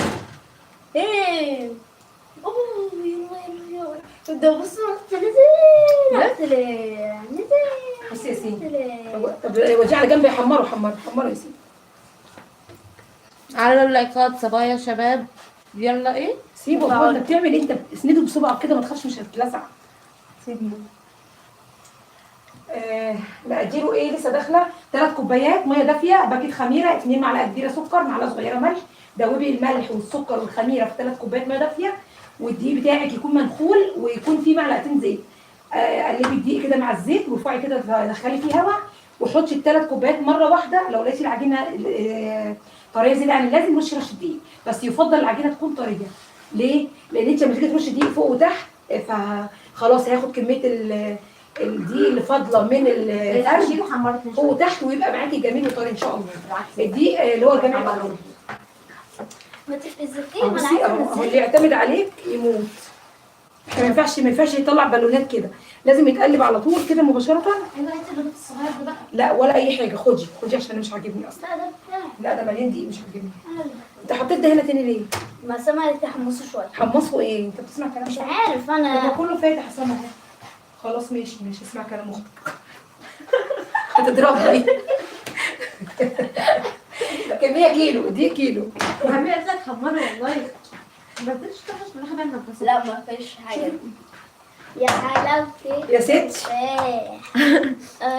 ايه اوه يلا يلا يلا ده بصوا نزل نزل نزل. بص يا ياسين. طب وديه على جنب يحمره. حمرة حمرة يا ياسين. على اللايكات صبايا شباب. يلا ايه؟ سيبه. هو انت بتعمل ايه؟ انت اسنده بصبعك كده، ما تخافش مش هتتلسع. سيبني. مقاديره ايه؟ لسه داخله 3 كوبايات مية دافيه، باكيت خميره، 2 معلقه كبيرة سكر، معلقه صغيرة ملح. دوبي الملح والسكر والخميره في 3 كوبايات مية دافيه، والدقيق بتاعك يكون منخول ويكون فيه معلقتين زيت. قلبي الدقيق كده مع الزيت وارفعي كده، دخلي فيه هواء، وحطي ال3 كوبايات مرة واحدة. لو لقيتي العجينة طرية زيادة عن اللازم رشي رشه دقيق، بس يفضل العجينة تكون طرية. ليه؟ لان انت لما تيجي ترشي دقيق فوق وتحت فخلاص هياخد كمية الدقيق اللي فاضلة من الفرش فوق وتحت، ويبقى معاكي جميل وطري ان شاء الله. الدقيق اللي هو الجمع الأول. ما تفزكيه، ما انا عايزه انزله. اللي يعتمد عليك يموت. ما ينفعش يطلع بالونات كده، لازم يتقلب على طول كده مباشرة. ايوه هاتي الرغيف الصغير ده بقى. لا ولا اي حاجة، خدي خدي عشان مش عاجبني اصلا. لا ده بتاعي. لا ده مليان دقيق مش عاجبني. انت حطيت ده هنا تاني ليه؟ ما سامع تحمصه شوية. حمصه ايه؟ انت بتسمع كلام مش عارف انا. هو كله فاتح يا سما اهو. خلاص ماشي ماشي، اسمع كلام اختك. هتضربني. كمية كيلو دي كيلو. عمي قالت لك حمرة والله. ما رضيتش تحش من حاجة بس. لا ما فيش حاجة. يا حلاوتي يا ستي.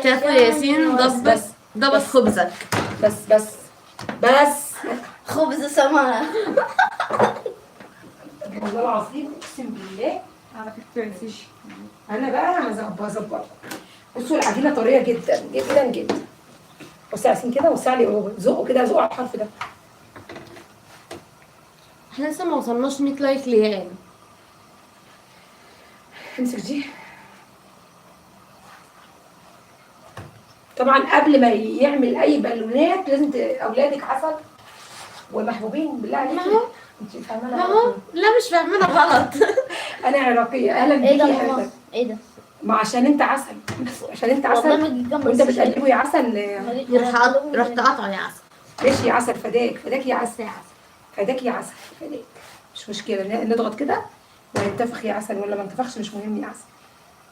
شافوا ياسين ضبط ضبط خبزك. بس بس بس خبز سمرة. والله العظيم اقسم بالله على فكرة انا بقى هظبطها. بصوا العجينة طرية جدا جدا جدا. بصي عايزين كده، وسع لي زقه كده، زقه على الحرف ده. احنا لسه ما وصلناش 100 like ليه؟ امسك دي. طبعا قبل ما يعمل اي بالونات لازم اولادك عسل ومحبوبين بالله عليكي. ما هو انت فاهمه؟ ما هو لا مش فاهمينها غلط. انا عراقية. اهلا بيكي يا حبيبتي. ايه ده؟ ما عشان انت عسل، عشان انت عسل وانت بتقلبه يا عسل. رحت قاطعه يا عسل. ماشي يا عسل، فداك فداك يا عسل، فداك يا عسل، فداك. مش مشكلة نضغط كده وهينتفخ يا عسل ولا ما انتفخش مش مهم يا عسل.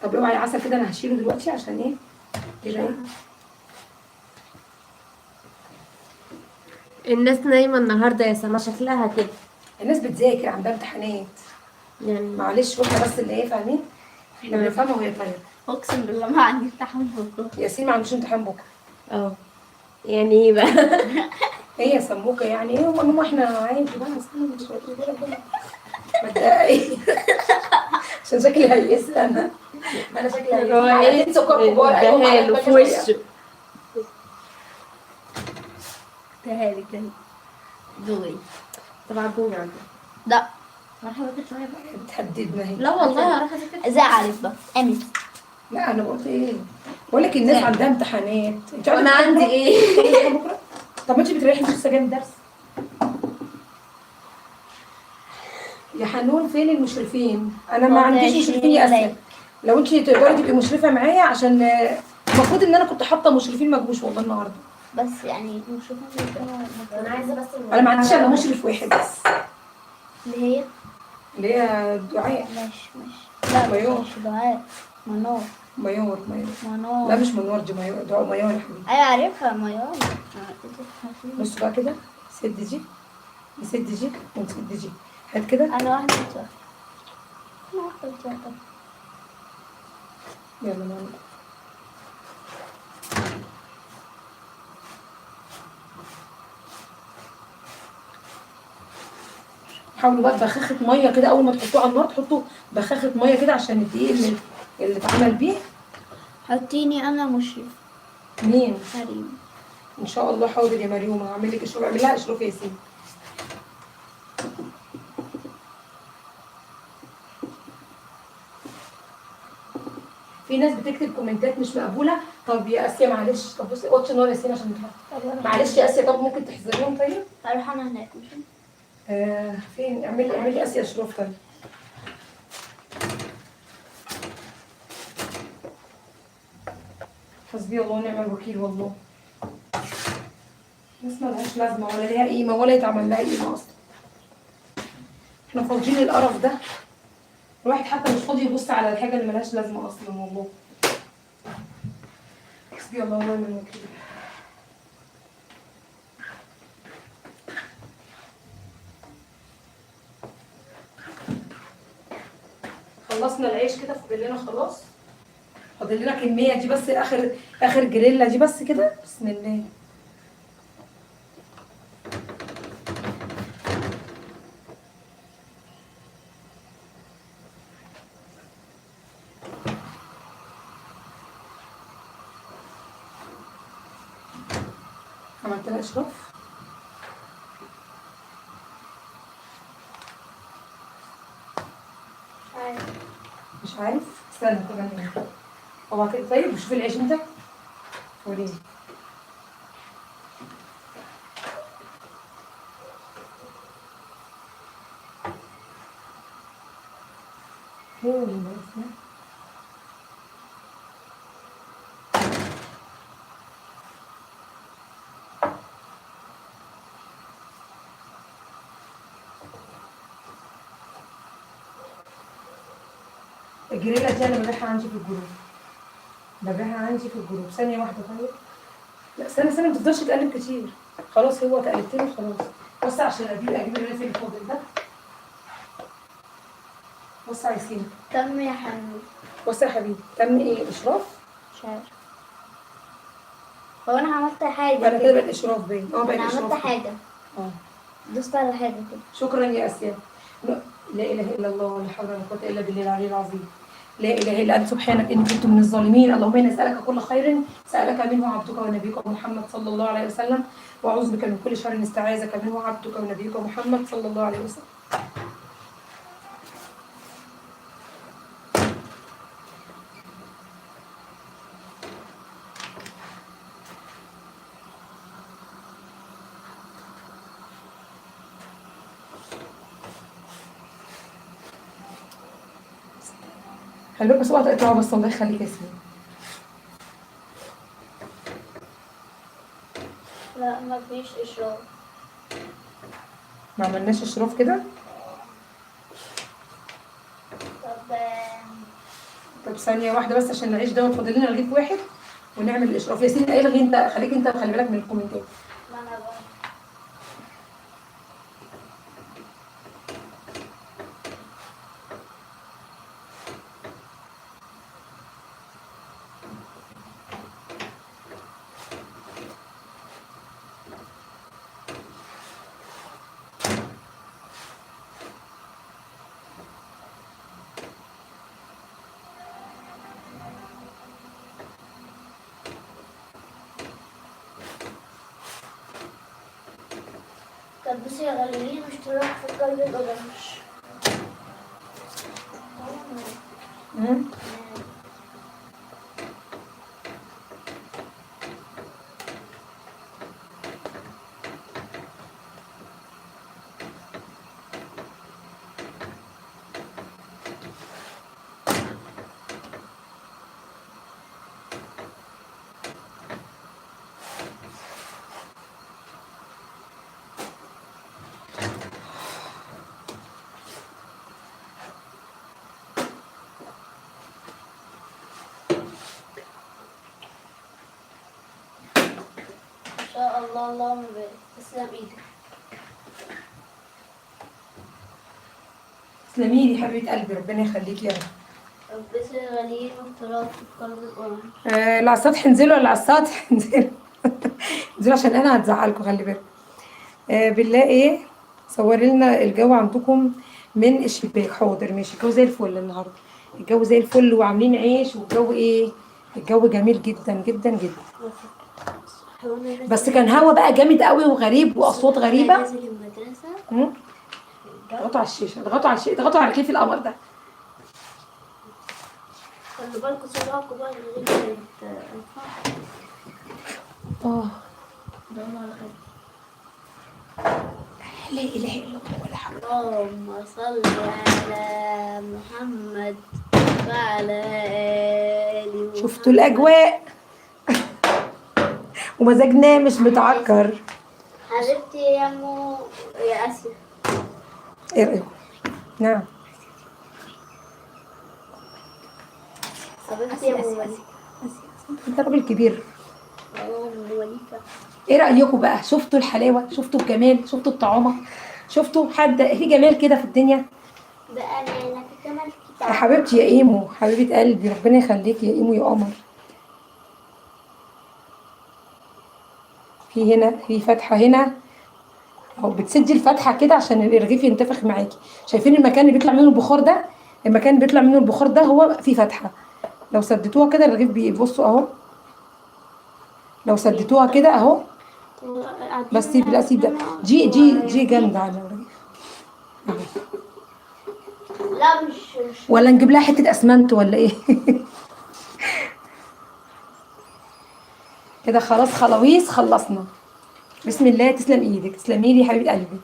طب اوعي يا عسل كده، انا هشيله دلوقتي عشان ايه كده. ايه الناس نايمة النهارده يا سما شكلها كده. الناس بتذاكر عندها امتحانات يعني معلش، واحنا بس اللي ايه فاهمين، احنا بنفهمها وهي طايره. اقسم بالله ما عندي امتحان بكره. ياسين ما عندوش امتحان بكره. اه يعني ايه بقى؟ ايه يا سموكه يعني ايه؟ هم احنا عادي بقى، مش ما تضايقيش عشان شكلي هيئس. انا شكلي هيئس. معلقتين سكر كبار. ايوه في وشه. تهالي تهالي دوي. طبعا جوني عندك. لا هروح اذاكر شوية بقى. بتهددنا اهي. لا والله هروح اذاكر. زعلت بقى امس. لا انا قلت ايه؟ بقول لك الناس عندها امتحانات. انت انا عندي ايه؟ بكره؟ طب ما انت بتريحي مش لسه جاية من الدرس؟ يا حنون فين المشرفين؟ انا ما عنديش مشرفين يا اسيا. لو انت تقدري تبقي مشرفة معايا، عشان المفروض ان انا كنت حاطه مشرفين ما جوش والله النهارده. بس يعني مشرفين انا عايزه بس. انا ما عنديش الا مشرف واحد بس. اللي هي؟ اللي هي دعاء. ماشي ماشي. لا ميور. مش دعاء، منور. ميور ميور. منور. لا مش منور، دي ميور، دعاء ميور يا حبيبي. ايوه عارفها ميور. بصوا بقى كده، سد دي نسد دي ونسد دي. هات كده. انا واحدة انت واحدة. انا واحدة انت واحدة. يلا ماما. حاولوا بقى بخاخة مية كده، اول ما تحطوه على النار تحطوا بخاخة مية كده عشان الدقيق اللي اتعمل بيه. حطيني انا مشرف. مين؟ مريم. ان شاء الله. حاضر يا مريومه، هعمل لك اشرب، اعمل لها اشرف يا ياسين. في ناس بتكتب كومنتات مش مقبولة. طب يا اسيا معلش، طب بصي وطي النار يا ياسين عشان نتحط. معلش يا اسيا، طب ممكن تحذريهم طيب؟ هروح انا هناك مش فين؟ اعملي اسيا اشرف طيب. حسبي الله ونعم الوكيل. والله الناس مالهاش لازمه ولا ليها قيمة ولا يتعمل لها قيمة اصلا. احنا فاضيين القرف ده، الواحد حتى مش فاضي يبص على الحاجة اللي مالهاش لازمه اصلا والله. حسبي الله ونعم الوكيل. خلصنا العيش كده، فاضل لنا خلاص، فاضل لنا كمية دي بس، اخر اخر جريلا دي بس كده. بسم الله. عملت لها اشراف. مش عارف. مش عارف، استنى طب انا هو كده. طيب وشوف العيش انت وريني. ايه اللي اسمه؟ الجريلا دي انا ببيعها عندي في الجروب، ببيعها عندي في الجروب. ثانية واحدة طيب. لا استنى استنى، ما تفضلش تقلب كتير. خلاص هو تقلبتين وخلاص. بص عشان اجيب الرغيف اللي فاضل ده. بص يا ياسين. تم يا حبيبي. بص يا حبيبي. تم ايه؟ الاشراف؟ مش عارف، هو انا عملت حاجة انا كده بقى الاشراف باين. اه بقى انا عملت الاشراف. حاجة، اه دوست على حاجة كده. شكرا يا اسيا. لا اله الا الله ولا حول ولا قوة الا بالله العلي العظيم. لا اله الا انت سبحانك اني كنت من الظالمين. اللهم انا اسالك كل خير سالك منه عبدك ونبيك محمد صلى الله عليه وسلم، واعوذ بك من كل شر استعاذك منه عبدك ونبيك محمد صلى الله عليه وسلم. خلي بالك بس اوعى تقطعه، بس الله يخليك يا ياسمين. لا ما فيش اشراف. ما عملناش اشراف كده. طب طب ثانية واحدة بس عشان العيش دوت فاضل لنا رغيف واحد ونعمل الاشراف. ياسين الغي انت، خليك انت، خلي بالك من الكومنتات. ما انا بقى طب بصي يا غاليين، اشتراك في قلب الأورنج. مم. ما شاء الله، اللهم بارك، تسلم ايدك. تسلمي لي حبيبه قلبي، ربنا يخليكي يا رب. طب بصي يا غاليين، اشتراك في قلب الأورنج. اللي على السطح انزلوا، اللي على السطح انزلوا انزلوا عشان انا هتزعلكم، خلي بالك. بالله ايه، صوري لنا الجو عندكم من الشباك. حاضر ماشي. الجو زي الفل النهارده، الجو زي الفل، وعاملين عيش، والجو ايه، الجو جميل جدا جدا جدا. بس كان هوا بقى جامد قوي وغريب واصوات غريبة. نازل المدرسة. مم. اضغطوا على الشاشة، اضغطوا على الشاشة، اضغطوا على كيف القمر ده. خلي بالكوا صباعكوا بقى من غير ما يترفع. اه دور على خير. لا اله الا الله ولا حول. اللهم صل على محمد وعلى آل محمد. شفتوا الاجواء ومزاجنا مش متعكر. حبيبتي يا مو يا آسيا. ايه رايكم؟ نعم حبيبتي يا أم وليد. انت راجل كبير. أم وليدة. ايه رايكم بقى؟ شفتوا الحلاوة؟ شفتوا الجمال؟ شفتوا الطعامه؟ شفتوا حد في جمال كده في الدنيا؟ بأمانة في جمال كتير. يا حبيبتي يا ايمو، حبيبه قلبي، ربنا يخليكي يا ايمو يا قمر. في هنا في فتحه هنا اهو، بتسدي الفتحة كده عشان الرغيف ينتفخ معاكي. شايفين المكان اللي بيطلع منه البخار ده؟ المكان اللي بيطلع منه البخار ده هو فيه فتحه، لو سدتوها كده الرغيف بيبصوا اهو، لو سدتوها كده اهو. بس سيب، لا سيب ده، دي دي دي جامدة على الرغيف. لا مش ولا نجيب لها حتة اسمنت ولا ايه؟ كده خلاص خلاويص خلصنا. بسم الله، تسلم ايدك، تسلمي لي يا حبيبه قلبي.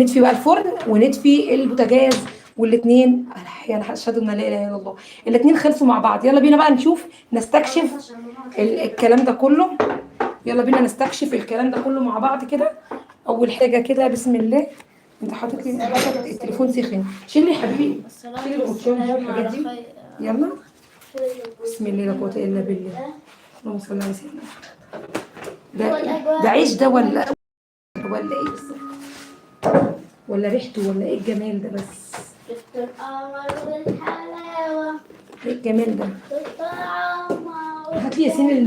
نطفي بقى الفرن ونطفي البوتاجاز والاثنين. يا اشهد ان لا اله الا الله، الاثنين خلصوا مع بعض. يلا بينا بقى نشوف نستكشف الكلام ده كله. يلا بينا نستكشف الكلام ده كله مع بعض كده. اول حاجة كده بسم الله، انت حاطط لي حاطط التليفون سخن، شيل لي يا حبيبي، شيل القطشان دي والحاجات دي. يلا بسم الله لا قوة الا بالله، اللهم صل على سيدنا محمد. ده عيش ده ولا ايه بالظبط؟ ولا ريحته ولا ايه الجمال ده؟ بس شفت القمر والحلاوة ايه الجمال ده؟ والطعامة. هات لي ياسين ال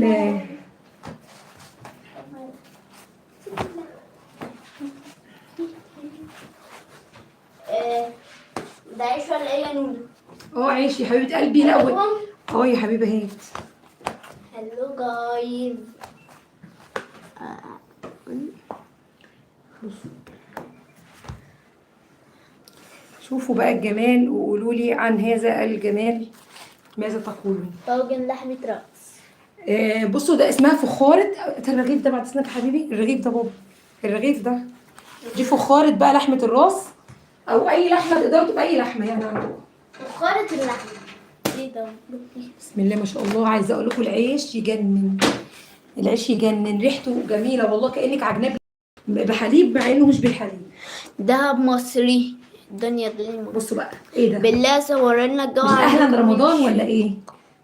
ده عيش ولا ايه يا نونو؟ اه عيش يا حبيبه قلبي. لا اه يا حبيبه هات. hello guys. شوفوا بقى الجمال وقولوا لي عن هذا الجمال ماذا تقولون. طاجن لحمة راس. بصوا ده اسمها فخارة. الرغيف ده بعد اذنك يا حبيبي، الرغيف ده بابا، الرغيف ده دي فخارة بقى لحمة الراس او اي لحمة، تقدروا تبقى اي لحمة يعني عندكم. فخارة اللحمة ايه ده؟ بسم الله ما شاء الله. عايزة اقول لكم العيش يجنن، العيش يجنن، ريحته جميلة والله، كأنك عجناه بحليب مع انه مش بالحليب. دهب مصري الدنيا دنيا. بصوا بقى ايه ده؟ بالله صور لنا الجو. مش اهلا رمضان ولا ايه؟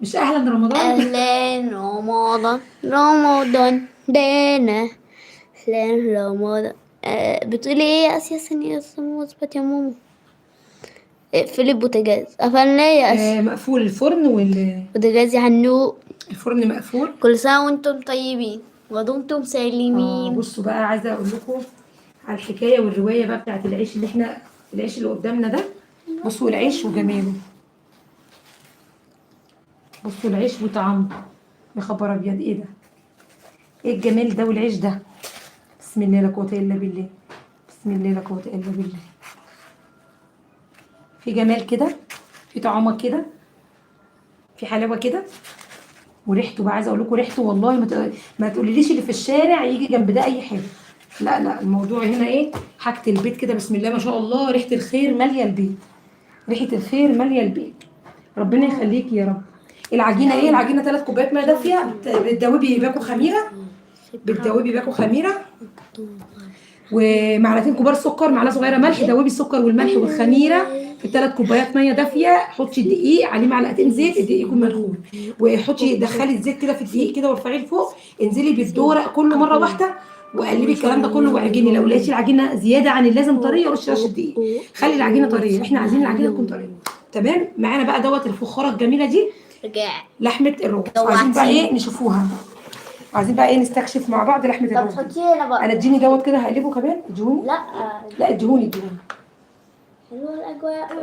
مش اهلا رمضان؟ اهلا رمضان، رمضان دانا، اهلا رمضان. بتقولي ايه يا اسيا؟ ثانية اثبت يا ماما. اقفلي البوتاجاز. قفلناه يا اسيا. مقفول الفرن بوتاجاز يا هنو. الفرن مقفول. كل سنة وانتم طيبين ودمتم سالمين. بصوا بقى عايزه اقول لكم على الحكاية والرواية بقى بتاعت العيش اللي احنا، العيش اللي قدامنا ده. بصوا العيش وجماله، بصوا العيش وطعمه، يا خبر ابيض، ايه ده؟ ايه الجمال ده والعيش ده؟ بسم الله لا قوة الا بالله، بسم الله لا قوة الا بالله. في جمال كده، في طعامه كده، في حلاوة كده، وريحته بقى عايزه اقول لكم ريحته والله ما تقوليليش اللي في الشارع يجي جنب ده اي حاجة. لا لا، الموضوع هنا ايه، حاجة البيت كده بسم الله ما شاء الله، ريحه الخير ماليه البيت، ريحه الخير ماليه البيت. ربنا يخليكي يا رب. العجينة ايه؟ العجينة 3 كوبايات مية دافيه، بتدوبي باكو خميره، بتدوبي باكو خميره ومعلقتين كبار سكر، معلقه صغيرة ملح. دوبي السكر والملح والخميره في 3 كوبايات مية دافيه. حطي الدقيق عليه معلقتين زيت، الدقيق يكون منخول، وحطي دخلي الزيت كده في الدقيق كده وارفعيه لفوق، انزلي بالدورق كله مرة واحدة وقلبي الكلام ده كله واعجني. لو لقيتي العجينة زيادة عن اللازم طرية رشي رشه دقيق، خلي العجينة طرية، احنا عايزين العجينة تكون طرية. تمام. معانا بقى دوت الفخاره الجميلة دي، رجع لحمه الراس. عايزين بقى ايه نشوفوها، عايزين بقى ايه نستكشف مع بعض لحمه طب الراس. حطيه هنا بقى. انا اديني دوت كده هقلبه كمان. اديهوني. لا لا اديهوني اديهوني. حلوة الاجواء.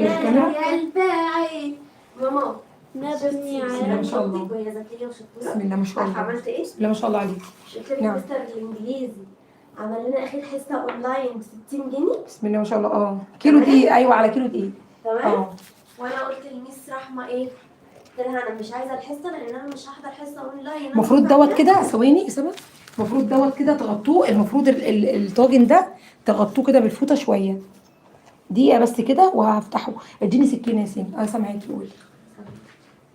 الكاميرا. ماما نبني بسم الله ما شاء الله، بسم الله ما شاء الله، عملت ايه؟ بسم الله ما شاء الله عليك. قلت لك نعم. مستر الانجليزي عمل لنا اخر حصة اونلاين ب 60 جنيه. بسم الله ما شاء الله. اه كيلو دقيق. ايوه على كيلو دقيق. تمام. وانا قلت ل Miss رحمه ايه؟ قلت لها انا مش عايزه الحصة لان انا مش هحضر حصة اونلاين. المفروض دوت كده، ثواني يا سما، المفروض دوت كده تغطوه، المفروض الطاجن ده تغطوه كده بالفوطه شوية، دقيقة بس كده وهفتحه. اديني سكينة يا ياسين، انا سامعاكي قولي.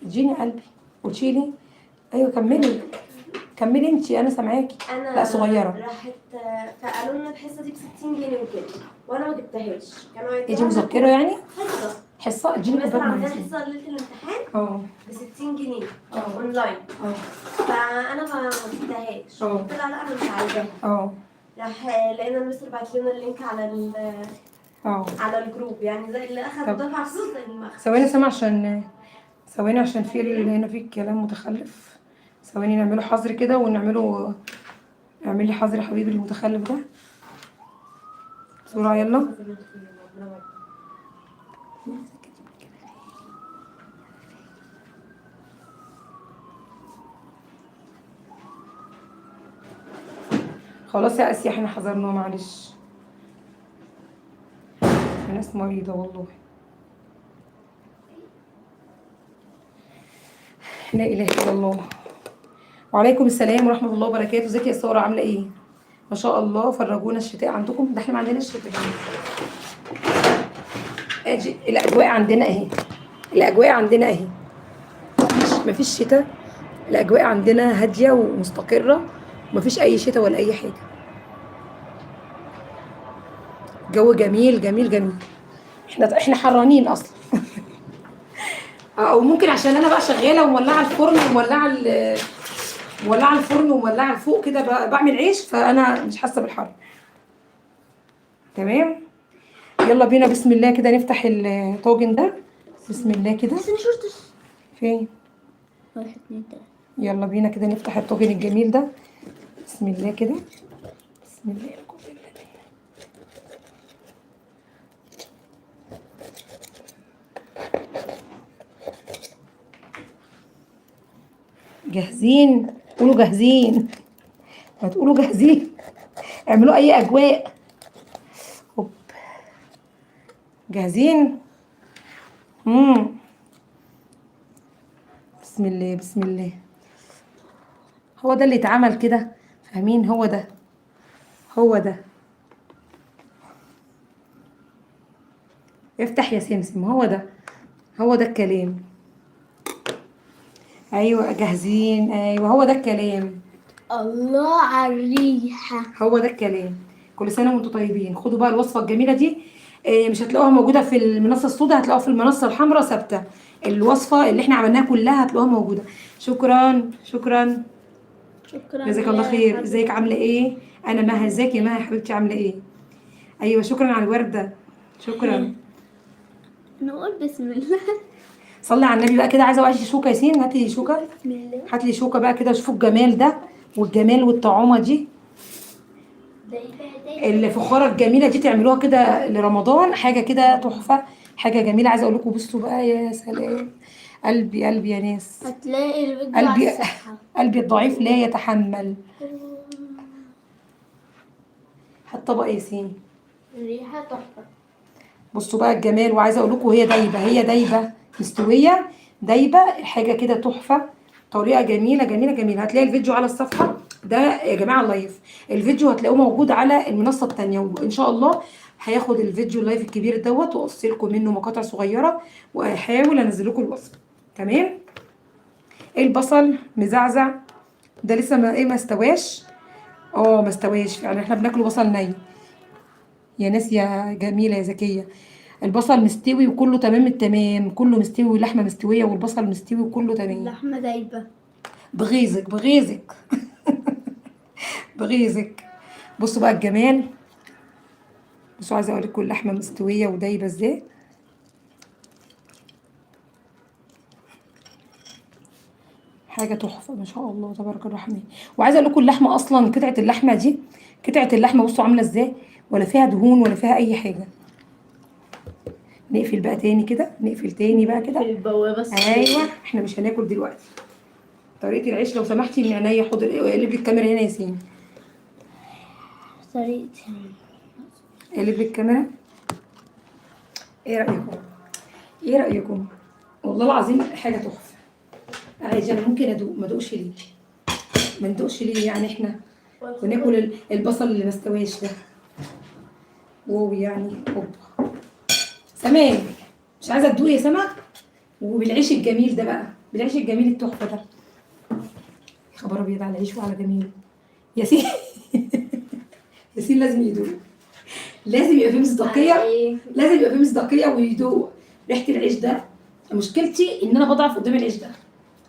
اديني قلبي وتشيلي. ايوه كملي كملي انت، انا سامعاكي. انا لا صغيرة. راحت فقالوا لنا الحصة دي ب 60 جنيه وكده، وانا ما جبتهاش. كانوا ايه دي مذكره يعني؟ حصة حصة. اديني مثلا كوباية مية. عندنا حصة ليلة الامتحان ب 60 جنيه اونلاين. فانا ما جبتهاش. قلت لها لا انا مش عايزاها. راح لقينا المستر بعت لنا ال link على اه على الجروب، يعني زي اللي اخذ طب. دفع فلوس زي اللي ما اخذ. ثواني سامع، عشان ثواني عشان في هنا في كلام متخلف. ثواني نعمله حظر كده ونعمله، اعمل لي حظر يا حبيبي المتخلف ده بسرعة يلا. خلاص يا اسيا احنا حذرناه، معلش الناس مريضة والله. لا اله الا الله. وعليكم السلام ورحمة الله وبركاته. ازيك يا ساره، عامله ايه؟ ما شاء الله فرجونا الشتاء عندكم، ده احنا ما عندناش شتاء. ادي الاجواء عندنا اهي، الاجواء عندنا اهي، مفيش شتاء، الاجواء عندنا هادية ومستقره، ومفيش اي شتاء ولا اي حاجة. جو جميل جميل جميل. احنا حرانين اصلا. او ممكن عشان انا بقى شغالة ومولعه الفرن ومولعه مولعه الفرن ومولعه الفوق كده، بعمل عيش، فانا مش حاسه بالحر. تمام، يلا بينا بسم الله كده نفتح الطاجن ده. بسم الله كده. بس انا شفتش. فين؟ 1 2 3. يلا بينا كده نفتح الطاجن الجميل ده. بسم الله كده، بسم الله لا قوة الا بالله. جاهزين؟ قولوا جاهزين، ما تقولوا جاهزين، اعملوا اي اجواء. هوب، جاهزين؟ بسم الله بسم الله. هو ده اللي اتعمل كده، فاهمين؟ هو ده، هو ده. افتح يا سمسم، هو ده، هو ده الكلام. ايوه جاهزين، ايوه هو ده الكلام. الله على الريحة. هو ده الكلام. كل سنة وانتم طيبين. خدوا بقى الوصفة الجميلة دي، مش هتلاقوها موجودة في المنصة السوداء، هتلاقوها في المنصة الحمراء ثابتة. الوصفة اللي احنا عملناها كلها هتلاقوها موجودة. شكرا شكرا، شكرا جزاك الله يا خير. حبيبتي. ازيك عامله ايه؟ انا مها. ازيك يا مها حبيبتي، عامله ايه؟ ايوه شكرا على الورده، شكرا. نقول بسم الله. صلي على النبي بقى كده. عايزه وقعي شوكه يا ياسين، هاتي لي شوكه، بسم الله. هات لي شوكه بقى كده. شوفوا الجمال ده والجمال والطعومه دي، الفخاره الجميلة دي تعملوها كده لرمضان، حاجة كده تحفة، حاجة جميلة. عايزه اقول لكم بصوا بقى، يا سلام، قلبي قلبي يا ناس، هتلاقي الفيديو على قلبي الصفحة. قلبي الضعيف لا يتحمل. هات طبق يا ياسين. الريحة تحفة. بصوا بقى الجمال، وعايزه اقول لكم هي دايبه، هي دايبه مستوية، دايبه، حاجة كده تحفة، طريقه جميلة جميلة جميلة. هتلاقي الفيديو على الصفحة ده يا جماعة، ال live الفيديو هتلاقوه موجود على المنصة الثانية، وان شاء الله هياخد الفيديو ال live الكبير دوت واقص لكم منه مقاطع صغيرة، واحاول انزل لكم الوصفة. تمام. البصل مزعزع ده لسه ما ايه، ما استواش. ما استواش فعلا، احنا بناكله بصل ني يا ناس يا جميلة يا ذكية. البصل مستوي وكله تمام التمام، كله مستوي، واللحمة مستوية والبصل مستوي وكله تمام. اللحمة دايبة. بغيظك بغيظك بغيظك. بصوا بقى الجمال، بصوا عايزه اقول لكم اللحمة مستوية ودايبه ازاي. حاجة تحفة ما شاء الله تبارك الرحمن. وعايزه اقول لكم اللحمة اصلا، قطعه اللحمة دي، قطعه اللحمة بصوا عامله ازاي، ولا فيها دهون ولا فيها اي حاجة. نقفل بقى تاني كده، نقفل تاني بقى كده. البوابة الصغيرة. ايوه احنا مش هناكل دلوقتي. طريقه العيش لو سمحتي من عينيا. حاضر. اقلب لي الكاميرا هنا يا ياسين، طريقة اقلب لي الكاميرا. ايه رايكم؟ ايه رايكم؟ والله العظيم حاجة تحفة. عايزه انا ممكن ادوق، ما ادوقش ليه؟ ما ندوقش ليه يعني احنا وناكل البصل اللي ما استواش ده؟ واو يعني. هوبا سما، مش عايزه تدوق يا سما؟ وبالعيش الجميل ده بقى، بالعيش الجميل التحفة ده. يا خبر ابيض على العيش وعلى جميل. ياسين ياسين لازم يدوق، لازم يبقى فيه مصداقية، لازم يبقى فيه مصداقية ويدوق ريحه العيش ده. مشكلتي ان انا بضعف قدام العيش ده،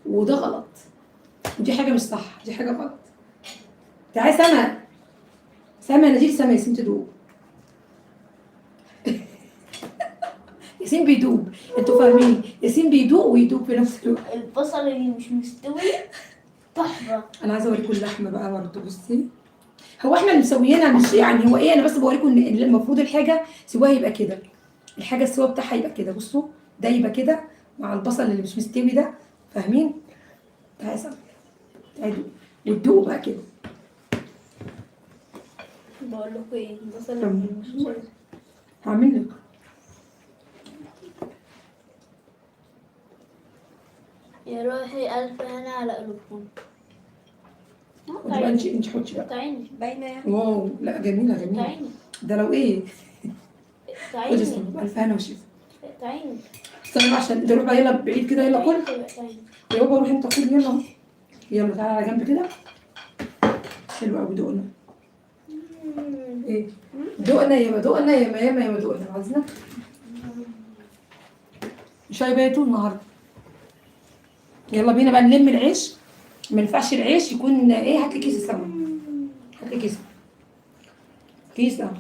وده غلط، ودي حاجة مش صح، دي حاجة غلط. تعالي سما، سما نجيب سما ياسين تدوق. ياسين بيدوب، انتوا فاهمين، ياسين بيدوق ويدوب في نفس الوقت. البصل اللي مش مستوي تحفة. انا عايزه اوريكم اللحمة بقى برضه. بصي هو احنا اللي مسويينها، مش يعني هو ايه، انا بس بوريكم ان المفروض الحاجة سواها يبقى كده، الحاجة السوا بتاعها يبقى كده. بصوا ده يبقى كده مع البصل اللي مش مستوي ده، فاهمين؟ تعالي سوا، تعالي وتدوقوا بقى كده. بقول لكم ايه، البصل اللي مش مستوي. هعمل لك يا روحي الف هنا على قلوبكم. خدي بقى انت حطي بقى. تعيني باينة يعني. واو لا جميلة جميلة. تعيني ده لو ايه، خدي تعيني استنى، الف هنا وشفا. تعيني. استنى بقى عشان ده، روح بقى يلا بعيد كده، يلا كل يا بابا، روح انت كل، يلا يلا تعالى على جنب كده. حلو قوي. دقنا ايه؟ دقنا يا ما دقنا يا ما يا ما يا ما دقنا. عايزنا مش هيبيتوا النهارده. يلا بينا بقى نلم العيش. ما ينفعش العيش يكون ايه. هات لي كيس سمك، هات لي كيسه كيسه.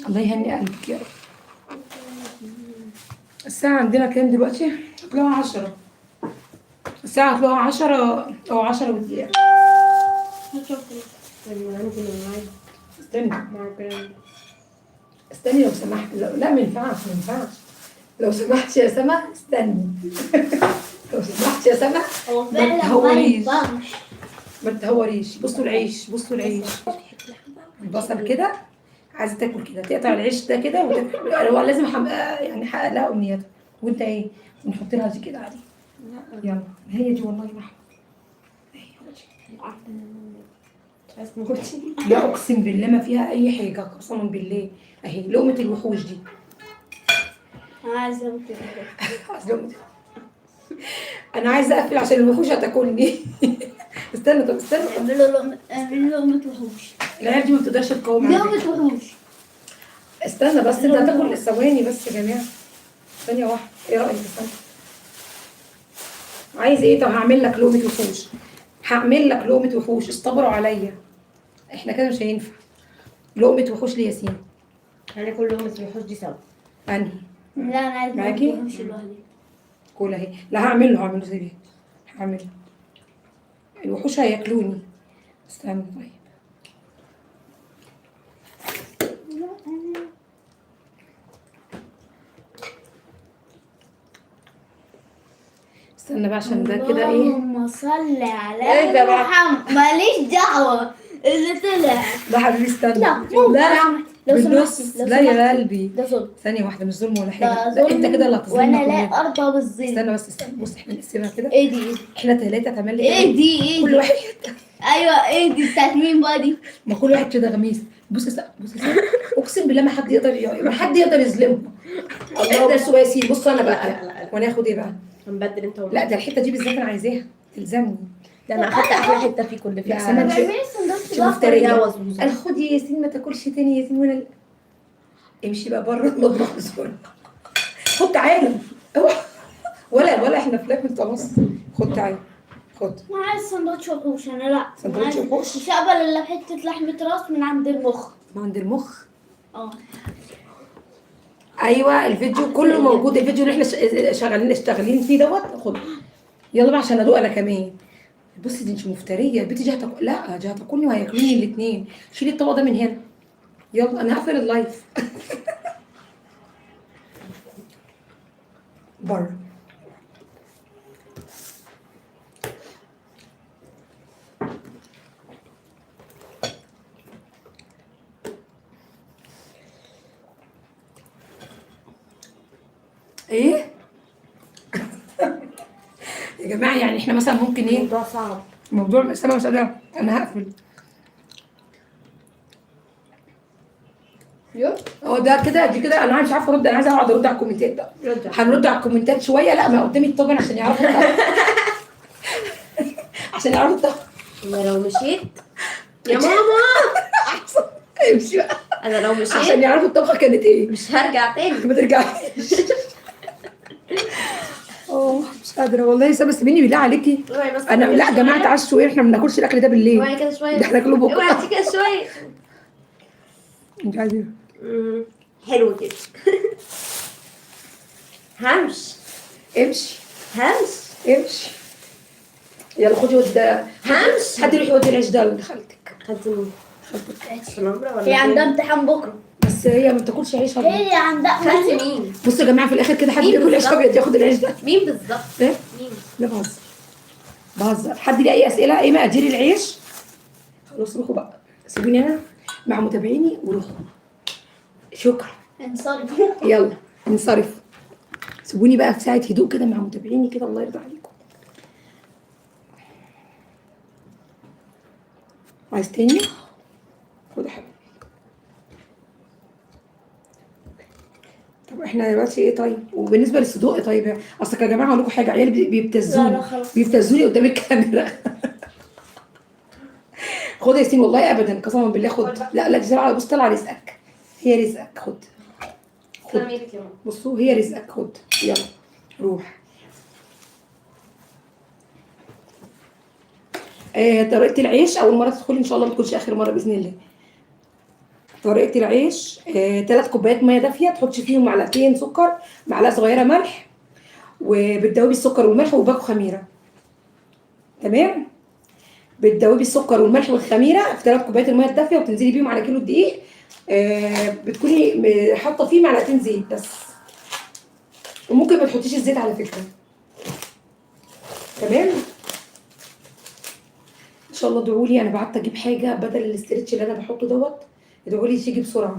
الله يهني قلبك يا رب. الساعة عندنا كام دلوقتي؟ هتلاقوها 10. الساعة هتلاقوها 10 أو 10 ودقيقة. استني استني لو سمحت. لا ما ينفعش، ما ينفعش. لو سمحت يا سما استني. لو سمحت يا سما هو ما فعلا ما تهوريش، ينفعش. ما تهوريش. بصوا العيش، بصوا العيش، البصل كده. عايزه تاكل كده، تقطع العيش ده كده وتاكل. هو لازم يعني حقق لها امنيتها. وانت ايه؟ ونحط لها دي كده عليه. يلا هي دي والله لحمه. لا اقسم بالله ما فيها اي حاجة، قسما بالله. اهي لقمة الوحوش دي. انا عايزه اكل. عايزة لقمة. انا عايزه اقفل عشان الوحوش هتاكلني. استنى، طب استنى. اعملوا لقمة، اعملوا لقمة وحوش. العيال دي ما بتقدرش تقاوم على فكرة. لقمة وحوش. استنى بس، انت هتاكل ثواني بس يا جماعة، ثانية واحدة. ايه رايك؟ استنى، عايز ايه؟ طب هعمل لك لقمة وحوش، هعمل لك لقمة وحوش. اصطبروا عليا، احنا كده مش هينفع. لقمة وحوش لياسين. هناكل لقمة الوحوش دي سوا. انهي؟ لا انا عايزه معاكي؟ لقمة وحوش لوحدي. كل اهي. لا هعمله، هعمله سيبيه، هعمله. الوحوش هياكلوني. استنى طيب. استنى بقى عشان ده كده ايه. اللهم صل على ايه ده بقى؟ محمد. ماليش دعوة اللي طلع. لا حبيبي استنى. لا لا لو بالنص. سمحت، لو لا يا سمحت. قلبي، ده ظلم. ثانية واحدة، مش ظلم ولا ده حاجة. لا انت ظلم كده اللي هتظلمنا وانا كلنا. لا ارضى بالظلم. استنى بس استنى، بص احنا نقسمها كده. ايه دي؟ احنا 3 8. ايه دي؟ ايه كل دي؟ واحد حتة. ايوه ايه دي بتاعت مين بقى دي؟ ما كل واحد كده غميس. بص يا بص يا اقسم بالله ما حد يقدر، ما حد يقدر يظلمه. الله ده سواسي. بص انا بقى، لا، لا، لا. وناخد ايه بقى؟ هنبدل انت وماما. لا ده الحتة دي بالذات انا عايزاها تلزمني. ده انا اخدت احلى حتة فيه كل لا، فيها. سنة طب اعملي سندوتش مش بقى. مفترية. يا وزوزة. قال خدي يا ياسين ما تاكلش تاني يا ياسين. وانا امشي بقى بره المطبخ بسرعة. خد تعالى، اوعى. ولا احنا في لكن خلاص. خد تعالى، خد. انا عايز سندوتش وحوش. انا لا سندوتش أنا عايز- وحوش؟ مش هقبل الا بحته لحمه راس من عند المخ. ما عند المخ. اه ايوه الفيديو كله موجود، الفيديو اللي احنا شغالين اشتغالين فيه دوت. خد يلا بقى عشان ادوق انا كمان. بصي دي انت مفتريه البت دي، لا دي هتاكلني وهياكلوني الاثنين. شيلي الطبق ده من هنا. يلا انا هقفل ال live بره. ايه يا جماعة؟ يعني احنا مثلا ممكن ايه؟ الموضوع صعب. موضوع بس انا مش قادرة، انا هقفل. هو ده كده، دي كده انا مش عارفه ارد. انا عايزه اقعد ارد على الكومنتات بقى. رد. هنرد على الكومنتات شوية. لا ما قدامي الطاجن عشان يعرفوا الطبق. عشان يعرفوا الطبق. انا لو مشيت يا ماما، احسن امشي بقى انا لو مشيت عشان يعرفوا الطبخة كانت ايه. مش هرجع تاني. ما ترجعيش. اه مش قادرة والله يا سما، سيبيني بالله عليكي. اوعي بس انا لا يا جماعة تعشوا ايه، احنا ما بناكلش الاكل ده بالليل. اوعي كده شوية. ده احنا ناكله بكره. اوعي كده شوية. انت عايزه ايه؟ حلو كده. همش. امشي. همش. امشي يلا خدي ودي ده. همشي. حد يروح يودي العيش ده لخالتك. خدت مين؟ خالتك. في العمرة ولا هي فين؟ عندها امتحان بكره. بس هي ما بتاكلش عيش ابيض. هي عندها خدت مين؟ بصوا يا جماعة في الاخر كده حد مين ياكل عيش بالظبط؟ ابيض ياخد العيش ده. مين بالظبط؟ ايه؟ مين؟ لا بهزر بهزر. حد ليه اي اسئلة؟ ايه مقادير العيش؟ خلاص روحوا بقى، سيبوني انا مع متابعيني وروحوا. شكرا. انصرف. يلا انصرف. سيبوني بقى في ساعة هدوء كده مع متابعيني كده، الله يرضى عليكم. عايز تاني؟ خد يا حبيبي. طب احنا دلوقتي ايه طيب؟ وبالنسبة للصدوق طيب، اصل يا جماعة اقول لكم حاجة، عيالي بيبتزوني. لا لا خلاص. بيبتزوني قدام الكاميرا. خد يا ياسين والله ابدا قسما بالله خد. لا لا دي طالعه، بص طالعه رزقك، هي رزقك، خد خد. سلام عليك يا ماما. بصوا هي رزقك، خد يلا روح. طريقة العيش أول مرة تدخلي إن شاء الله ما تكونش آخر مرة بإذن الله. طريقة العيش 3 كوبايات مية دافية تحطي فيهم معلقتين سكر، معلقة صغيرة ملح، وبتدوبي السكر والملح وباكو خميرة. تمام؟ بتدوبي السكر والملح والخميرة في 3 كوبايات المية الدافية وبتنزلي بيهم على كيلو دقيق. بتكوني حاطة فيه معلقتين زيت بس. وممكن ما تحطيش الزيت على فكرة. تمام؟ ان شاء الله ادعوا لي، انا بعت اجيب حاجة بدل الاسترتش اللي انا بحطه دوت، ادعوا لي تيجي بسرعة.